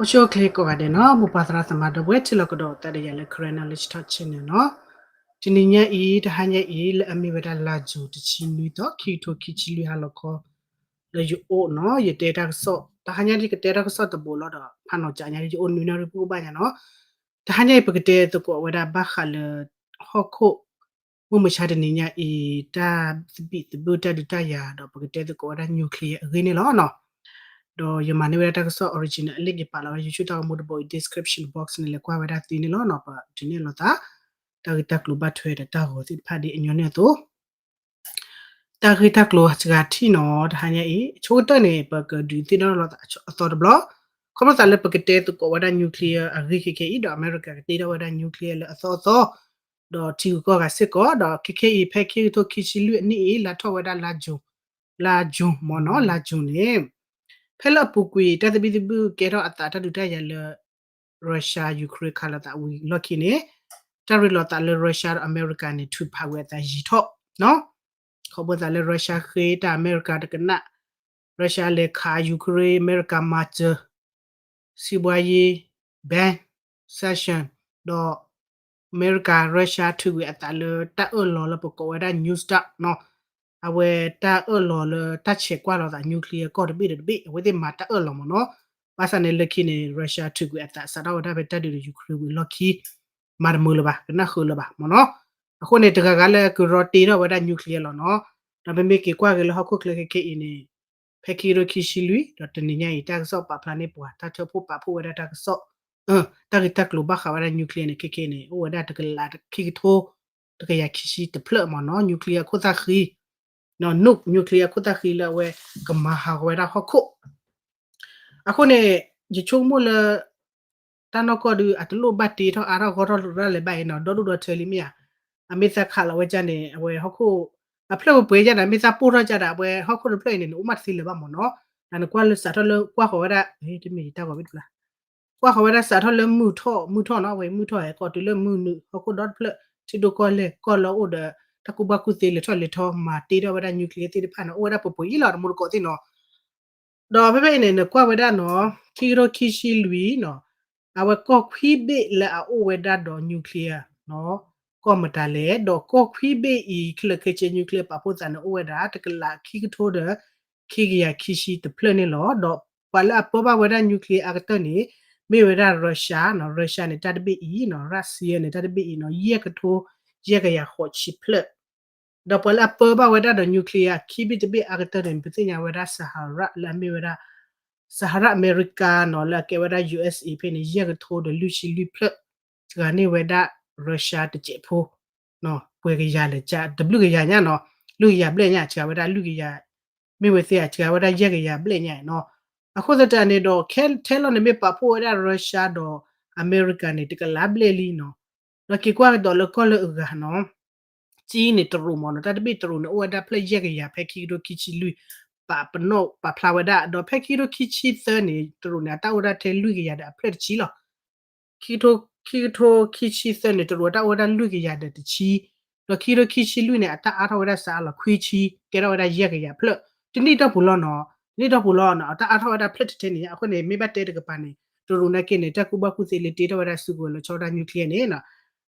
အိၣ်ဆူၣ်အိၣ်ချ့ကိးဂၤဒဲးနီၤ, မိၢ်ပၢ်သရၣ်သမါဒီပုၢ်ဝဲၢ် ထံၣ်လိာ်ကဒီးသးဒီးယၤလၢ Karen Knowledge Talk Channel နီၤ. တနံၤညါအံၤ တဟါညါအံၤ လၢအမ့ၢ်ဝဲဒၣ်လါယူၤတဆံနွံသီ ခံကထိခံဆံလွံၢ် ဟါလီၤခီ လၢယအိၣ်နီၤ, ယတဲတၢ်ကစီၣ် တဟါညါယကတဲတၢ်ကစီၣ်တဘိလီၤဒီး ဖးနီၤကးညါ ယအိၣ်နွံနၣ်ရံၣ်ပူၤဘၣ်ညါနီၤ. တဟါညါအံၤ ပကတဲသကိးဝဲဒၣ်ဘၣ်ဃးလၢ ဟီၣ်ခိၣ် မုၢ်မဆါတနံၤညါအံၤ တၢ်သဘံၣ်သဘုၣ်တၢ်ဒုးတၢ်ယၤဒီး ပကတဲသကိးဝဲဒၣ် nuclear အဂ့ၢ်န့ၣ်လီၤနီၤ. ဒီးယမၤန့ၢ်ဝဲဒၣ်တၢ်ကစီၣ် original အလံာ် ယပာ်လီၤဝဲဒၣ် YouTube တၢ်ဂီၤမူတဘိအံၤ description box န့ၣ် လဲၤကွၢ်ဝဲဒၣ်သ့န့ၣ်လီၤနီၤ. ပဒုးနဲၣ်လိာ်သး တၢ်ဂ့ၢ်တၢ်ကျိၤဘၣ်ထွဲဒီးတၢ်ဂီၤသ့ၣ်တဖၣ်ဒ်အညီန့ၣ်အသိး တၢ်ဂ့ၢ်တၢ်ကျိၤစှၤထံၣ်နီၤ တဟါညါအံၤ အဆိကတၢၢ်န့ၣ် ပကဒုးသ့ၣ်နီၣ်လိာ်သးအသီတဘျီ, ခီဖျိသးလၢပကတဲသကိးဝဲဒၣ် nuclear အဂ့ၢ်ခဲခဲအံၤဒီး အမဲရကၤကတ့ထီၣ်ဝဲဒၣ် nuclear လၢအသီအသီ, ဒီးထံဂုၤကီၢ်ဂၤစ့ၢ်ကီး, ဒီးခဲခဲအံၤ ဖဲခံကထိခံဆံလွံၢ်အနံၣ်အံၤ လါထီၣ်ဝဲဒၣ်လါယူၤ, လါယူၤမ့ၢ်နီၤ, လါယူၤန့ၣ် ဖဲလၢအပူၤကွံာ် တၢ်သဘံၣ်သဘုၣ်ကဲထီၣ်အသးတၢ်ဒုးတၢ်ယၤလၢ Russia Ukraine ခးလိာ်သးဝံၤလီၢ်ခံန့ၣ်, တၢ်ရ့လိာ်သးလၢ Russia ဒီးအမဲရကၤန့ၣ် ထုးဖးဝဲအသးယံာ်ထီၣ်နီၤ. ခီဖျိသးလၢ Russia ဃ့တၢ် အမဲရကၤတကနၣ်, Russia လဲၤခး Ukraine အမဲရကၤမၤစၢၤ စီးပွားရေး ban sanction ဒီး အမဲရကၤ Russia ထုးကွံာ်အသးလၢတၢ်အၢၣ်လီၤလၢပကိးဝဲဒၣ် New START နီၤ, အဝဲတၢ်အၢၣ်လီၤလၢတၢ်ဆဲးကွၢ်လိာ်သး nuclear ကီၢ်တဘ့ၣ်ဒီးတဘ့ၣ် အဝဲသ့ၣ်မၤတၢ်အၢၣ်လီၤမ့ၢ်နီၤ. ဘၣ်ဆၣ်န့ၣ်လၢခံန့ၣ် Russia ထုးကွံာ်အသးစးထီၣ်ဝဲဒၣ်ဖဲတၢ်ဒုးဒီး Ukraine ဝံၤလီၢ်ခံ မၤတမုာ်လၢၤဘၣ် ကနၣ်ဃုာ်လၢၤဘၣ်မ့ၢ်နီၤ. အဃိန့ၣ် တဂၤဂၤလၢကရီတ့ထီၣ်ဝဲဒၣ် nuclear လီၤနီၤ. ဒီးပမ့ၢ်က့ၤကွၢ်က့ၤလၢဟီၣ်ခိၣ်ချၢခဲခဲအံၤန့ၣ် ဖဲခံကထိခံဆံလွံၢ် ဒီးတနံၤညါအံၤ တၢ်ကစီၣ်ပာ်ဖျါန့ၢ်ပှၤ တၢ်ထၢဖှိၣ်ပာ်ဖှိၣ်ဝဲဒၣ်တၢ်ကစီၣ်, တၢ်ဂ့ၢ်တၢ်ကျိၤဘၣ်ဃးဝဲဒၣ် nuclear န့ၣ် ခဲခဲန့ၣ် အိၣ်ဝဲဒၣ်တကလးခံကထိ တကယၤခံဆံတဖျၢၣ်မ့ၢ်နီၤ, nuclear အခိၣ်သၣ်ဃံ, နီၤ nuke nuclear အခိၣ်သၣ်ဃံလၢအဝဲကမၤဟးဂီၤဝဲဒၣ်ဟီၣ်ခိၣ် အဃိန့ၣ် ယဆိကမိၣ်လၢ တၢ်နီၢ်ကီၢ်ဒုး အတလိၣ်ဘၣ်တ့ထီၣ်အါထီၣ်ဂီၢ်ထီၣ်ရၣ်လဲၤဘၣ်အံၤနီၤ, ဒီဒူၣ်ဒီထၢလံမ့ၢ်ဧါ. အမ့ၢ်သးခးလီၤဝဲဒၣ်န့ၣ် အဝဲဟီၣ်ခိၣ် အဖျၢၣ်ပှဲၤပှဲၤဒၣ်န့ၣ် အမ့ၢ်သးပိၢ်ထီၣ်ဒၣ် အဝဲဟီၣ်ခိၣ်တဖျၢၣ်အံၤန့ၣ် နအိၣ်မးတသ့လၢၤဘၣ်မ့ၢ်နီၤ. နကွၢ်လၢစးထီၣ်လၢကွၢ်ဃီၤဝဲဒၣ် တမ့ၢ်ယတၢ်ဂီၤဘၣ်တဖျါ ကွၢ်ဃီၤဝဲဒၣ်စးထီၣ်လၢမုၢ်ထီၣ် မုၢ်ထီၣ်နီၤ, အဝဲမုၢ်ထီၣ်ဟဲကီးတုၤလၢမုၢ်နုာ် ဟီၣ်ခိၣ်ဒီတဖျၢၣ် ထံဒိၣ်ကီၢ်လဲၢ် ကီၢ်လၢအအိၣ်ဒီး တၢ်ကူၣ်ဘၣ်ကူၣ်သ့လဲၤထီၣ်လဲၤထီ မၤတ့ထီၣ်ဝဲဒၣ် nuclear သ့ၣ်တဖၣ်န့ၣ် အိၣ်ဝဲဒၣ်ပှဲၤပှဲၤအံၤလီၤ တမူတကိးသ့ၣ်နီၤ. ဒီးဖဲဖဲအံၤန့ၣ် နကွၢ်ဝဲဒၣ်နီၤ ခံကထိခံဆံလွံၢ်နီၤ, အဝဲကီၢ်ခွံဘ့ၣ်လၢအအိၣ်ဝဲဒၣ်ဒီး nuclear နီၤ, ကီၢ်မတၤလဲၣ်, ဒီးကီၢ်ခွံဘ့ၣ်အံၤ ခဲလၢာ်ခဲဆ့ nuclear ပာ်ဖှိၣ်သးန့ၣ် အိၣ်ဝဲဒၣ် တကလးခံကထိဒီး ခံကယၤခံဆံတဖျၢၣ်န့ၣ်လီၤ. ဒီးပှၤလၢအပၢဘၣ်ဝဲဒၣ် nuclear အကတၢၢ်န့ၣ် မ့ၢ်ဝဲဒၣ် Russia နီၤ, Russia န့ၣ် တၢ်တဘ့ၣ်အံၤနီၤ, Russia န့ၣ် တၢ်တဘ့ၣ်အံၤနီၤ, ယဲၢ်ကထိ ယဲၢ်ကယၤဃိးဆံဖျၢၣ် ဒီးပှၤလၢအပၢဘၣ်ဝဲဒၣ်ဒီး nuclear ခံဘ့ၣ်တဘ့ၣ်အကတၢၢ်န့ၣ် ပသ့ၣ်ညါဝဲဒၣ် Sahara လၢအမ့ၢ်ဝဲဒၣ် Sahara အမဲရကၤနီၤ လၢအကဲဝဲဒၣ် USA ဖဲန့ၣ် ယဲၢ်ကထိဒီးလွံၢ်ဆံလွံၢ်ဖျၢၣ် စှၤန့ၢ်ဝဲဒၣ် Russia တစဲးဖိ ပှဲၤကယၤလဲၣ် တဘျုးကယၤညါနီၤ, လွံၢ်ကယၤဘျဲၣ်ညါ စှၤဝဲဒၣ်လွံၢ်ကယၤ မ့ၢ်ဝဲသ့ၣ်ဧါ စှၤဝဲဒၣ်ယဲၢ်ကယၤဘျဲၣ်ညါနီၤ. အဃိသတးန့ၣ်ဒီး ခဲထဲလီၤန့ၣ်မ့ၢ်ပာ်ဖှိၣ်ဝဲဒၣ် Russia ဒီးအမဲရကၤန့ၣ် တကလးဘျဲၣ်လံနီၤ. ဒီးက့ၤကွၢ်ကဒီးလၢကီၢ်လၢအဂၤနီၤ ကၠံန့ၣ် တရူးမ့ၢ်နီၤ, တၢ်တဘ့ၣ်တရူးန့ၣ် အိၣ်ဝဲဒၣ်ဖျၢၣ်ယဲၢ်ကယၤ ဖဲခံကထိခံဆံလွံၢ် ပာ်ပနီၣ်ပာ်ဖျါဝဲဒၣ်, ဒီးဖဲခံကထိခံဆံသၢန့ၣ် တရူးန့ၣ် အတၢ်အိၣ်ဝဲဒၣ်ထဲလွံၢ်ကယၤဒီးအဖျၢၣ်တဆံလီၤ. ခံကထိ ခံကထိခံဆံသၢန့ၣ် တရူးအတၢ်အိၣ်ဝဲဒၣ်လွံၢ်ကယၤဒီးတဆံ, ဒီးခံကထိခံဆံလွံၢ်န့ၣ် အတၢ်အါထီၣ်ဝဲဒၣ်စးအါလီၤခွံဆံ, ကဲထီၣ်ဝဲဒၣ်ယဲၢ်ကယၤဖျၢၣ်, တနံၣ်တီၢ်ပူၤလီၤနီၤ, တနံၣ်တီၢ်ပူၤလီၤနီၤ, အတၢ်အါထီၣ်ဝဲဒၣ်ဖျၢၣ်ထဲထဲန့ၣ်ညါ. အဃိန့ၣ် မ့ၢ်ဘၣ်တဲတကပၤန့ၣ် တရူးနာ်က့န့ၣ် တၢ်ကူၣ်ဘၣ်ကူၣ်သ့လၢတ့ထီၣ်ဝဲဒၣ်စုကဝဲၤလီၤဆီဒၣ် nuclear န့ၣ်နီၤ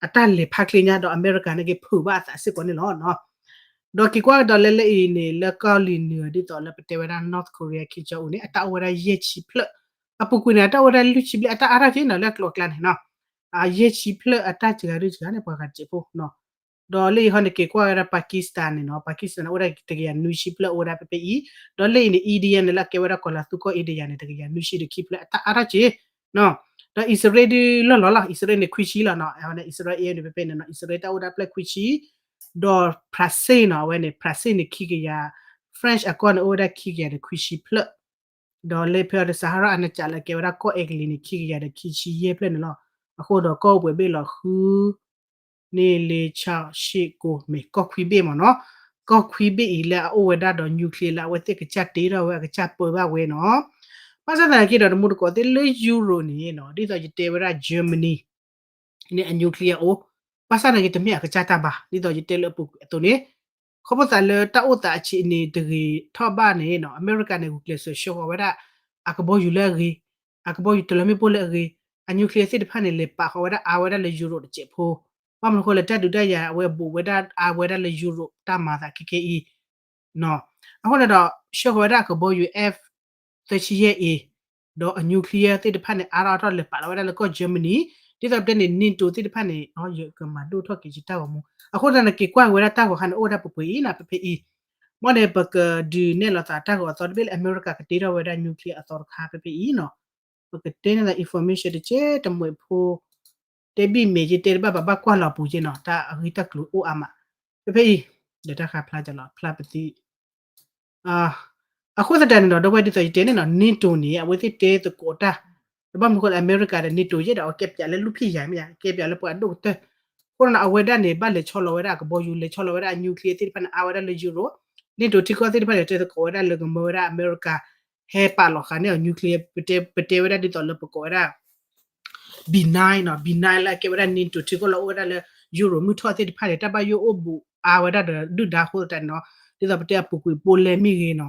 အတၢ်လဲၤဖးချ့ညါဒီး အမဲရကၤနာ်က့ ဖုးဘၣ်အသးစ့ၢ်ကီးန့ၣ်လီၤနီၤ. ဒီးက့ၤကွၢ်ကဒီးလၢလၢအံၤန့ၣ် လၢကီၢ်လံၤနုာ် ဒ်သိးလၢပတဲဝဲဒၣ် North Korea Kim Jong Un န့ၣ် အတၢ်အိၣ်ဝဲဒၣ်ယဲၢ်ဆံဖျၢၣ်, အပူၤကွံာ်န့ၣ် အတၢ်အိၣ်ဝဲဒၣ်လွံၢ်ဆံဘျဲၣ် အတၢ်အါထီၣ်က့ၤနီၤ လၢအကျိၤအကျဲန့ၣ်နီၤ, အယဲၢ်ဆံဖျၢၣ်အတၢ်စှၤဒုစှၤန့ၣ် ပှၤဂၤစဲးဖိနီၤ. ဒီးလၢအံၤဟီန့ၣ် က့ၤကွၢ်ဝဲဒၣ် Pakistan န့ၣ်နီၤ, Pakistan န့ၣ် အိၣ်ဝဲဒၣ်တကယၤနွံဆံဖျၢၣ် အိၣ်ဝဲဒၣ်ဖဲဖဲအံၤ, ဒီးလၢအံၤန့ၣ် India န့ၣ် လၢအကဲဝဲဒၣ်ကီၤလၤသူကီၢ် India န့ၣ် တကယၤနွံဆံဒီးခံဖျၢၣ် အတၢ်အါထီၣ်က့ၤ ဒီးအံၣ်စရ့လးဒုးလီၢ်လီၤလီၤ, အံၣ်စရ့လးန့ၣ် ခွံဆံလီၤနီၤ, အဝဲန့ၣ် အံၣ်စရ့လးန့ၣ် ဖဲဖဲန့ၣ်နီၤ, အံၣ်စရ့လးတၢ်အိၣ်ဝဲဒၣ်ဖျၢၣ်ခွံဆံ, ဒီး Brazil နီၤ, အဝဲန့ၣ် Brazil န့ၣ် ခံကယၤ, French အကီၢ်န့ၣ် အိၣ်ဝဲဒၣ်ခံကယၤဒီးခွံဆံဖျၢၣ်, ဒီးလၢဖဲအံၤဒီး Sahara အနစးလၢအကဲဝဲဒၣ်ကီၢ်အဲကလံးန့ၣ် ခံကယၤဒီးခံဆံယဲၢ်ဖျၢၣ်န့ၣ်လီၤ. အဃိဒီးကီၢ်အိၣ်ပှဲၤဘ့ၣ်လီၤ ဃု န့ၢ်လ့ဆၣ်ရှ့ၣ်ကိးမ့ၢ် ကီၢ်ခွံဘ့ၣ်မ့ၢ်နီၤ, ကီၢ်ခွံဘ့ၣ်အံၤလၢအအိၣ်ဝဲဒၣ်ဒီး nuclear လၢအဝဲသ့ၣ်ကစၢ်တ့ထီၣ်ဝဲ အကစၢ်ပၢဘၣ်ဝဲနီၤ. ဘၣ်ဆၣ်သနာ်က့ဒီး တမူတကိးသ့ၣ်လၢ Europe န့ၣ်နီၤ, ဒ်သိးယတဲဝဲဒၣ် Germany န့ၣ် အ nuclear အိၣ်, ဘၣ်ဆၣ်သနာ်က့ တမ့ၢ်အကစၢ်တၢ်ဘၣ် ဒ်သိးယတဲလၢအပူၤကွံာ်အသိးန့ၣ်, ခီဖျိသးလၢတၢ်အိၣ်သးအဆံးန့ၣ်တဂ့ၤထီၣ်ဘၣ်န့ၣ်နီၤ, အမဲရကၤန့ၣ် ဂုာ်ကျဲးစၢးဆှၢဃီၤဝဲဒၣ် အကဘီယူၤလၢအဂ့ၤ အကဘီယူၤတလီၤမ့ၣ်ပိၢ်လၢအဂ့ၤ, အ nuclear သ့ၣ်တဖၣ်န့ၣ် လဲၤပာ်ဃီၤဝဲဒၣ်အါဝဲဒၣ်လၢ Europe တစဲးဖိ, ဘၣ်မနုၤအဃိလဲၣ် တၢ်ဒုးတၢ်ယၤအဝဲဘူးဝဲဒၣ်အါဝဲဒၣ်လၢ Europe တၢ်မၤသးခဲခဲအံၤ အဃိန့ၣ်ဒီး ဆှၢဃီၤဝဲဒၣ်အကဘီယူၤ F သၢဆံယဲၢ် A ဒီးအ nuclear သ့ၣ်တဖၣ်န့ၣ် အါထီၣ်အါထီၣ်လဲၤပာ်လီၤဝဲဒၣ်လၢကီၢ် Germany, ဒ်သိးပတဲန့ၣ် NATO သ့ၣ်တဖၣ်န့ၣ် ယကမၤဒိၣ်ထီၣ်က့ၤယတၢ်ဂီၤမူ, အဃိသတးန့ၣ် က့ၤကွၢ်က့ၤဝဲဒၣ်တၢ်ဂီၤခါန့ၣ် အိၣ်ဝဲဒၣ်ပှဲၤပှဲၤအံၤနီၤ ဖဲဖဲအံၤ, မ်န့ၣ် ပကဒုးနဲၣ်လိာ်သးတၢ်ဂီၤအသီတဘ့ၣ်လၢ အမဲရကၤကတ့ထီၣ်ဝဲဒၣ် nuclear အသီတခါဖဲဖဲအံၤနီၤ, ပကတဲန့ၣ်သး information တကဲတမှဲၤဖိ တဲဘံၣ်မ့ၢ်က့ၤတဲတဘၣ်ဘၣ် ဘၣ်ကွၢ်လီၤအပူၤက့ၤနီၤ တၢ်အဂ့ၢ်တၢ်ကျိၤအိၣ်အါမး, ဖဲဖဲအံၤ ဒီးတၢ်ဃါဖျါကလီၤ ဖျါပသံ အဃိသတးန့ၣ်ဒီး ဒီပုၢ်ဝဲၢ်ဒ်သိးယတဲန့ၣ်နီၤ NATO န့ၣ် အဝဲသ့ၣ်တဲသကိးတၢ်, တဘၣ်မနုၤဃိလၢအမဲရကၤဒီး NATO ယဲဒီး အဝဲကဲပၠးလၢလူၢ်ဖံးယၤမ့ၢ်ယၤ ကဲပၠးလၢပှၤအဒိၣ်ကတၢၢ်, အဃိန့ၣ် အဝဲဒၣ်န့ၣ် ဘၣ်လဲၤဆီလီၤဝဲဒၣ်အကဘီယူၤ လဲၤဆီလီၤဝဲဒၣ်အ nuclear သ့ၣ်တဖၣ်န့ၣ် အါဝဲဒၣ်လၢ Europe, NATO ထံကီၢ်သ့ၣ်တဖၣ်န့ၣ် တဲသကိးဝဲဒၣ်လၢကမၢဝဲဒၣ်အမဲရကၤ ဟဲပာ်လီၤဃာ်န့ၢ်အီၤ nuclear ပတဲဝဲဒၣ်ဒ်သိးလၢပကိးဝဲဒၣ် B nine နီၤ B nine လၢအကဲဝဲဒၣ် NATO ထံကီၢ်လၢအိၣ်ဝဲဒၣ်လၢ Europe မုၢ်ထီၣ်သ့ၣ်တဖၣ်န့ၣ် တၢ်ဘၣ်ယိၣ်အိၣ်ဘူးအါဝဲဒၣ်ဒီးဒုၣ်ဒါအဃိသတးန့ၣ်နီၤ, ဒ်သိးပတဲအပူၤကွံာ် Poland မ့ၢ်ဂ့ၤနီၤ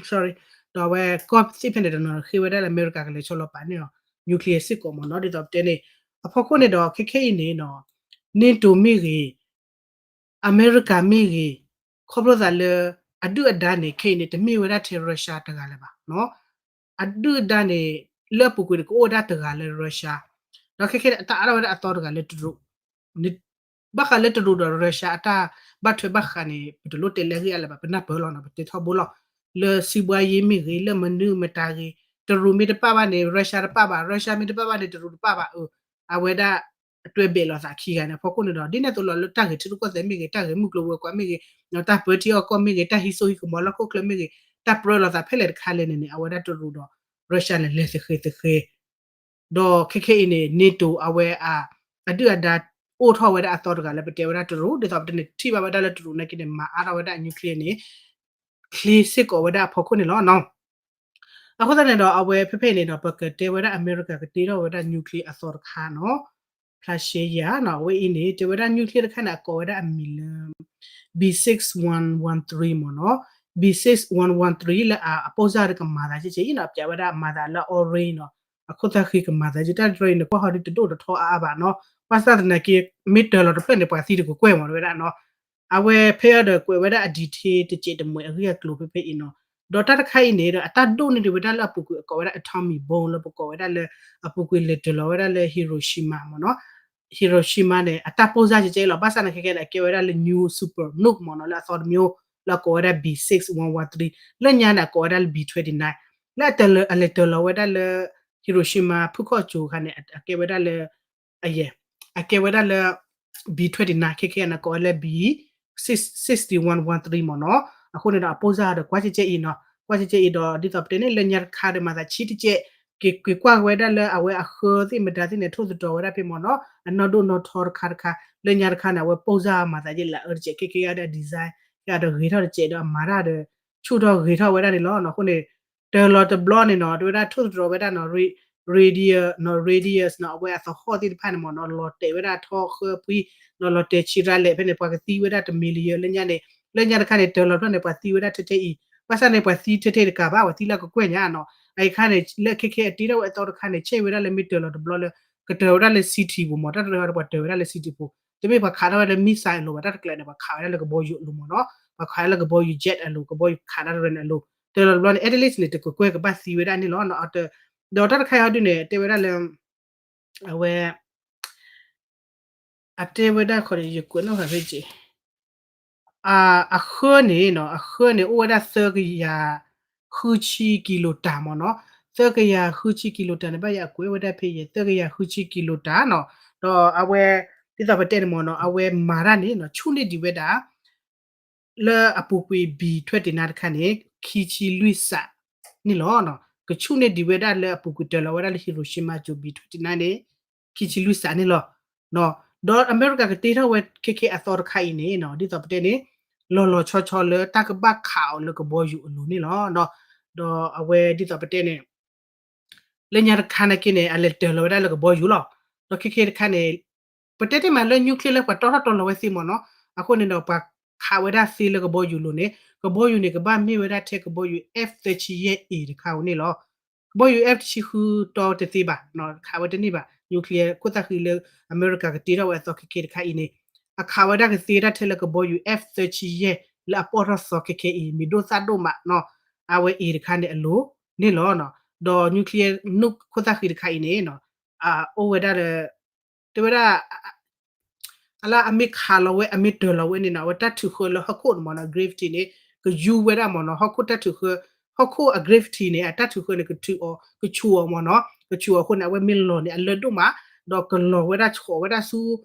sorry ဒီးအဝဲကီၢ်သ့ၣ်ဖဲန့ၣ်တနီၤဃ့ဝဲဒၣ်လၢအမဲရကၤကလဲၤဆီလီၤပာ်န့ၢ်အီၤ nuclear စ့ၢ်ကီးမ့ၢ်နီၤ, ဒ်သိးပတဲန့ၣ် အဖီခိၣ်န့ၣ်ဒီး ခဲခဲအံၤန့ၣ်နီၤ NATO မ့ၢ်ဂ့ၤ အမဲရကၤမ့ၢ်ဂ့ၤ, ခီဖျိသးလၢ အဒုၣ်အဒါန့ၣ် ခဲအံၤန့ၣ် တမ့ၢ်ဝဲဒၣ်ထဲ Russia တဂၤလၢၤဘၣ်နီၤ, အဒုၣ်အဒါန့ၣ် လၢအပူၤကွံာ်န့ၣ် ကအိၣ်ဝဲဒၣ်တဂၤလၢ Russia, ဒီးခဲခဲန့ၣ် အတၢ်အါထီၣ်ဝဲဒၣ်အသီတဂၤလၢတရူး, ဘၣ်ဃးလၢတရူးဒီး Russia အတၢ်ဘၣ်ထွဲဘၣ်ဃးန့ၣ် ပတလိၣ်တဲလၢအဂ့ၢ်အါလၢၤဘၣ် ပနၢ်ပၢၢ်လီၤနီၤ ပတဲထီဘိလီၤ, လၢစံးဘှါယ့မ့ၢ်ဂ့ၤ လၢမနုၤမတၤဂ့ၤ, တရူးမ့ၢ်တပာ်ဘၣ်န့ၣ် Russia တပာ်ဘၣ်, Russia မ့ၢ်တပာ်ဘၣ်န့ၣ် တရူးတပာ်ဘၣ်, အဝဲဒၣ် တွဲဘဲးလိာ်သးခံဂၤန့ၣ် အဖီခိၣ်န့ၣ်ဒီး ဒ်န့ၣ်အသိးလီၤ လၢတၢ်ဂဲၤထံရူၢ်ကီၢ်သဲးမ့ၢ်ဂ့ၤ, တၢ်ဂဲၤမုၢ်ကျိၤဝဲၤကွာ်မ့ၢ်ဂ့ၤ, တၢ်ပၢထံအီၣ်ကီၢ်မ့ၢ်ဂ့ၤ, တၢ်ဟံးစိဟံးကမီၤလၢဟီၣ်ခိၣ်ချၢမ့ၢ်ဂ့ၤ, တၢ်ပြၢလိာ်သးဖဲလဲၣ်တခါလဲၣ်န့ၣ်န့ၣ် အဝဲဒၣ်တရူးဒီး Russia န့ၣ် လဲၤသဃဲၤသဃဲၤ, ဒီးခဲခဲအံၤန့ၣ် NATO အဝဲအ အဒုၣ်အဒါ အိၣ်ထီၣ်ဝဲဒၣ်အသီတဂၤလၢပတဲဝဲဒၣ်တရူး, ဒ်သိးပတဲန့ၣ် ထံၣ်ဘၣ်ဝဲဒၣ်လၢတရူးနာ်က့န့ၣ် မၤအါထီၣ်ဝဲဒၣ်အ nuclear န့ၣ် ချ့စ့ၢ်ကီးဝဲဒၣ်အဖီခိၣ်န့ၣ်လီၤ. အဃိသတးန့ၣ်ဒီး အဝဲဖဲဖဲအံၤန့ၣ်ဒီး ပကတဲဝဲဒၣ်အမဲရကၤကတ့ထီၣ်ဝဲဒၣ် nuclear အသီတခါနီၤ, ဖျါရှဲယၤနီၤ, အဝဲအံၤန့ၣ် တဲဝဲဒၣ် nuclear တခါန့ၣ် အကိးဝဲဒၣ်အမံၤလၢ B six one one three မ့ၢ်နီၤ, B six one one three လၢအ အပိၢ်စၢ်တကမၤသးကဲကဲအံၤနီၤ, ပျးဝဲဒၣ်မၤသးလၢ orange နီၤ, အခိၣ်သၣ်ဃံကမၤသးကဲ တၢ်တရၢအံၤန့ၣ် ကွၢ်ဟီဒုတဒိၣ်တထီအါအါဘၣ်နီၤ, ဘၣ်ဆၣ်သနာ်က့ မ့ၢ်တၢၤလီၤတဖျၢၣ်န့ၣ် ပှၤသံတကကွဲၢ်မ့ၢ်ဝဲဒၣ်နီၤ အဝဲဖဲအံၤဒီးကွဲးဝဲဒၣ်အ detail တစဲးတမှဲၤအဂ့ၢ်အကျိၤဖဲဖဲအံၤနီၤ, ဒီးတၢ်တခါအံၤန့ၣ်ဒီး အတၢ်ဒိၣ်န့ၢ်ဒံးဝဲဒၣ်လၢအပူၤကွံာ်အကိးဝဲဒၣ် atomic bomb လၢပကိးဝဲဒၣ်လၢ အပူၤကွံာ်လဲၤတၢၤလီၤဝဲဒၣ်လၢ Hiroshima မ့ၢ်နီၤ, Hiroshima န့ၣ် အတၢ်ပိၢ်စၢ်ကဲကဲအံၤလီၤ, ဘၣ်ဆၣ်သနာ်က့ခဲခဲန့ၣ် အကဲဝဲဒၣ်လၢ new super nuke မ့ၢ်နီၤ, လၢအသီတမျိုး လၢအကိးဝဲဒၣ် B six one one three, လၢညါန့ၣ် အကိးဝဲဒၣ်လၢ B twenty nine, လၢအတၢၤလၢ အလဲၤတၢၤလီၤဝဲဒၣ်လၢ Hiroshima ဖုၣ်ခီၣ်ကၠိၤအခါန့ၣ် အကဲဝဲဒၣ်လၢ အယဲၢ် အကဲဝဲဒၣ်လၢ B twenty nine ခဲခဲန့ၣ် ကိးဝဲလၢ B sixty one one three မ့ၢ်နီၤ, အဃိန့ၣ်ဒီး အပိၢ်စၢ်ဒီးကွၢ်ကဲကဲအံၤနီၤ, ကွၢ်ကဲကဲအံၤဒီး ဒ်သိးပတဲန့ၣ် လၢညါတခါဒီးမၤသးဆံးတကဲး, က့ၤက့ၤကွၢ်ဝဲဒၣ်လၢအဝဲအဃၢသ့ၣ်မတၤသ့ၣ်န့ၣ် ထိၣ်သတြီၤဝဲဒၣ်ဖဲမ့ၢ်နီၤ, အနီၢ်ဒိၣ်နီၢ်ထီတခါတခါ, လၢညါတခါန့ၣ် အဝဲပိၢ်စၢ်မၤသးကဲလၢအအၢတကဲး ခဲခဲအံၤဒီး design ခဲအံၤဒီးဂ့ၤထီၣ်တကဲးဒီးအမၤတၢ်ဒီး ဆူၣ်ထီၣ်ဂ့ၤထီၣ်ဝဲဒၣ်န့ၣ်လီၤနီၤ, အဃိန့ၣ် တၢၤလီၤတဘျီန့ၣ်နီၤ တဝဲဒၣ်ထိၣ်သတြီၤဝဲဒၣ်နီၤ radius နီၤ radius နီၤ အဝဲအသဟီၣ်သ့ၣ်တဖၣ်န့ၣ်မ့ၢ်နီၤ လီၤတဲာ်ဝဲဒၣ်ထီၣ်ဃၢဖှံနီၤ လီၤတဲာ်ဆံးရၤလဲၣ်ဖဲန့ၣ် ပှၤကသံဝဲဒၣ်တ million လၢညါန့ၣ်, လၢညါတခါန့ၣ် တၢၤလီၤတဘျီန့ၣ် ပှၤသံဝဲဒၣ်ထဲထဲအံၤ, ဘၣ်ဆၣ်န့ၣ် ပှၤသံထဲထဲတကးဘၣ် ပှၤသံလၢကကွဲၢ်ညါနီၤ, အအံၤခါန့ၣ် လၢခဲခဲအတ့ထီၣ်ဝဲအသီတခါန့ၣ် ဆဲးဝဲဒၣ်လၢမ့ၢ်တၢၤလီၤတဘျီလၢ ကတၢၤဝဲဒၣ်လၢ city ပူၤမ့ၢ် တၢ်တရၢဒီးပှၤတၢၤဝဲဒၣ်လၢ city ပူၤ, တမ့ၢ်ပှၤခးထီၣ်ဝဲလၢ missile အလိၤဘၣ် တၢ်တကျဲၤန့ၣ် ပှၤခးဝဲဒၣ်လၢကဘီယူၤအလိၤမ့ၢ်နီၤ, ပှၤခးဝဲလၢကဘီယူၤ jet အလိၤ ကဘီယူၤခးတၢ်တရၢန့ၣ်အလိၤ, တၢၤလီၤတဘျီန့ၣ် at least န့ၣ် တကကွဲၢ်ကဘၣ်သံဝဲဒၣ်န့ၣ်လီၤ. ဒီးတၢ်တခါအံၤဟီဒုန့ၣ် တဲဝဲဒၣ်လၢ အဝဲ အတဲဝဲဒၣ်ခီန့ၣ် ယကွဲးနီၣ်ဃာ်ဖဲက့ၤ အဃၢန့ၣ်နီၤ အဃၢန့ၣ် အိၣ်ဝဲဒၣ်သၢကယၤဃုဆံကံလိၤတၢ်မ့ၢ်နီၤ, သၢကယၤဃုဆံကံလိၤတၢ်န့ၣ် ဘၣ်ယၤအကွဲးဝဲဒၣ်ဖဲယဲ သၢကယၤဃုဆံကံလိၤတၢ်နီၤ, ဒီးအဝဲ ဒ်သိးပတဲန့ၣ်မ့ၢ်နီၤ အဝဲမၤတၢ်န့ၣ်နီၤ ဆူၣ်န့ၢ်ဒံးဝဲဒၣ် လၢအပူၤကွံာ် B twenty nine တခါန့ၣ် ခံဆံလွံၢ်စးန့ၣ်လီၤ. ကဆူၣ်န့ၢ်ဒံးဝဲဒၣ်လၢအပူၤကွံာ်တၢၤလီၤဝဲဒၣ်လၢ Hiroshima ကၠိၤ B twenty nine န့ၣ် ခံဆံလွံၢ်စးန့ၣ်လီၤ. ဒီးအမဲရကၤကတ့ထီၣ်ဝဲခဲခဲအသီတခါအံၤန့ၣ်နီၤ ဒ်သိးပတဲန့ၣ် လီၤလီၤဆီဆီလၢတၢ်ကဘၣ်ခးအီၤလၢကဘီယူၤအလိၤန့ၣ်လီၤ. ဒီးအဝဲဒ်သိးပတဲန့ၣ် လၢညါတခါနာ်က့န့ၣ် အလဲၤတၢၤလီၤဝဲဒၣ်လၢကဘီယူၤလီၤ. ဒီးခဲခဲတခါန့ၣ် ပတဲတ့ၢ်မးလၢ nuclear လၢပှၤတီထီၣ်တီလီၤဝဲသ့မ့ၢ်နီၤ, အဃိန့ၣ်ဒီးပှၤခးဝဲဒၣ်သ့လၢကဘီယူၤလိၤန့ၣ် ကဘီယူၤန့ၣ် ကဘၣ်မ့ၢ်ဝဲဒၣ်ထဲကဘီယူၤ F thirty-eight A တခါဧိၤန့ၣ်လီၤ. ကဘီယူၤ F တဆံဃုတီတသ့ဘၣ်, ခးဝဲတန့ၢ်ဘၣ် nuclear ခိၣ်သၣ်ဃံလၢ အမဲရကၤကတ့ထီၣ်ဝဲအသီခဲခဲတခါအံၤန့ၣ်, အခးဝဲဒၣ်ကသ့ဒၣ်ထဲလၢကဘီယူၤ F သၢဆံယဲၢ်လၢအပီၣ်ထီၣ်သီခဲခဲအံၤ မံၤဒိၣ်သၣ်ဒိၣ်မးနီၤ, အဝဲအံၤတခါန့ၣ်အလိၤန့ၣ်လီၤ. ဒီး nuclear ခိၣ်သၣ်ဃံတခါအံၤန့ၣ် အိၣ်ဝဲဒၣ်လၢ တဲဝဲဒၣ် အလၢအမ့ၢ်ခးလီၤဝဲ အမ့ၢ်တၢၤလီၤဝဲန့ၣ်နီၤ, အဝဲတၢ်ထုးဃၢလၢဟီၣ်ခိၣ်န့ၣ်မ့ၢ်နီၤ gravity န့ၣ် ကယူဝဲဒၣ်မ့ၢ်နီၤ, ဟီၣ်ခိၣ်တၢ်ထုးဃၢ, ဟီၣ်ခိၣ်အ gravity န့ၣ် အတၢ်ထုးဃၢန့ၣ် ကထုးအီၤ ကဆူၣ်အီၤမ့ၢ်နီၤ, ကဆူၣ်အီၤအဃိန့ၣ် အဝဲမ့ၢ်လီၤန့ၣ် အလၢဒိၣ်မး, ဒီးကလီၤဝဲဒၣ်ဆီၣ်ဝဲဒၣ်ဆူ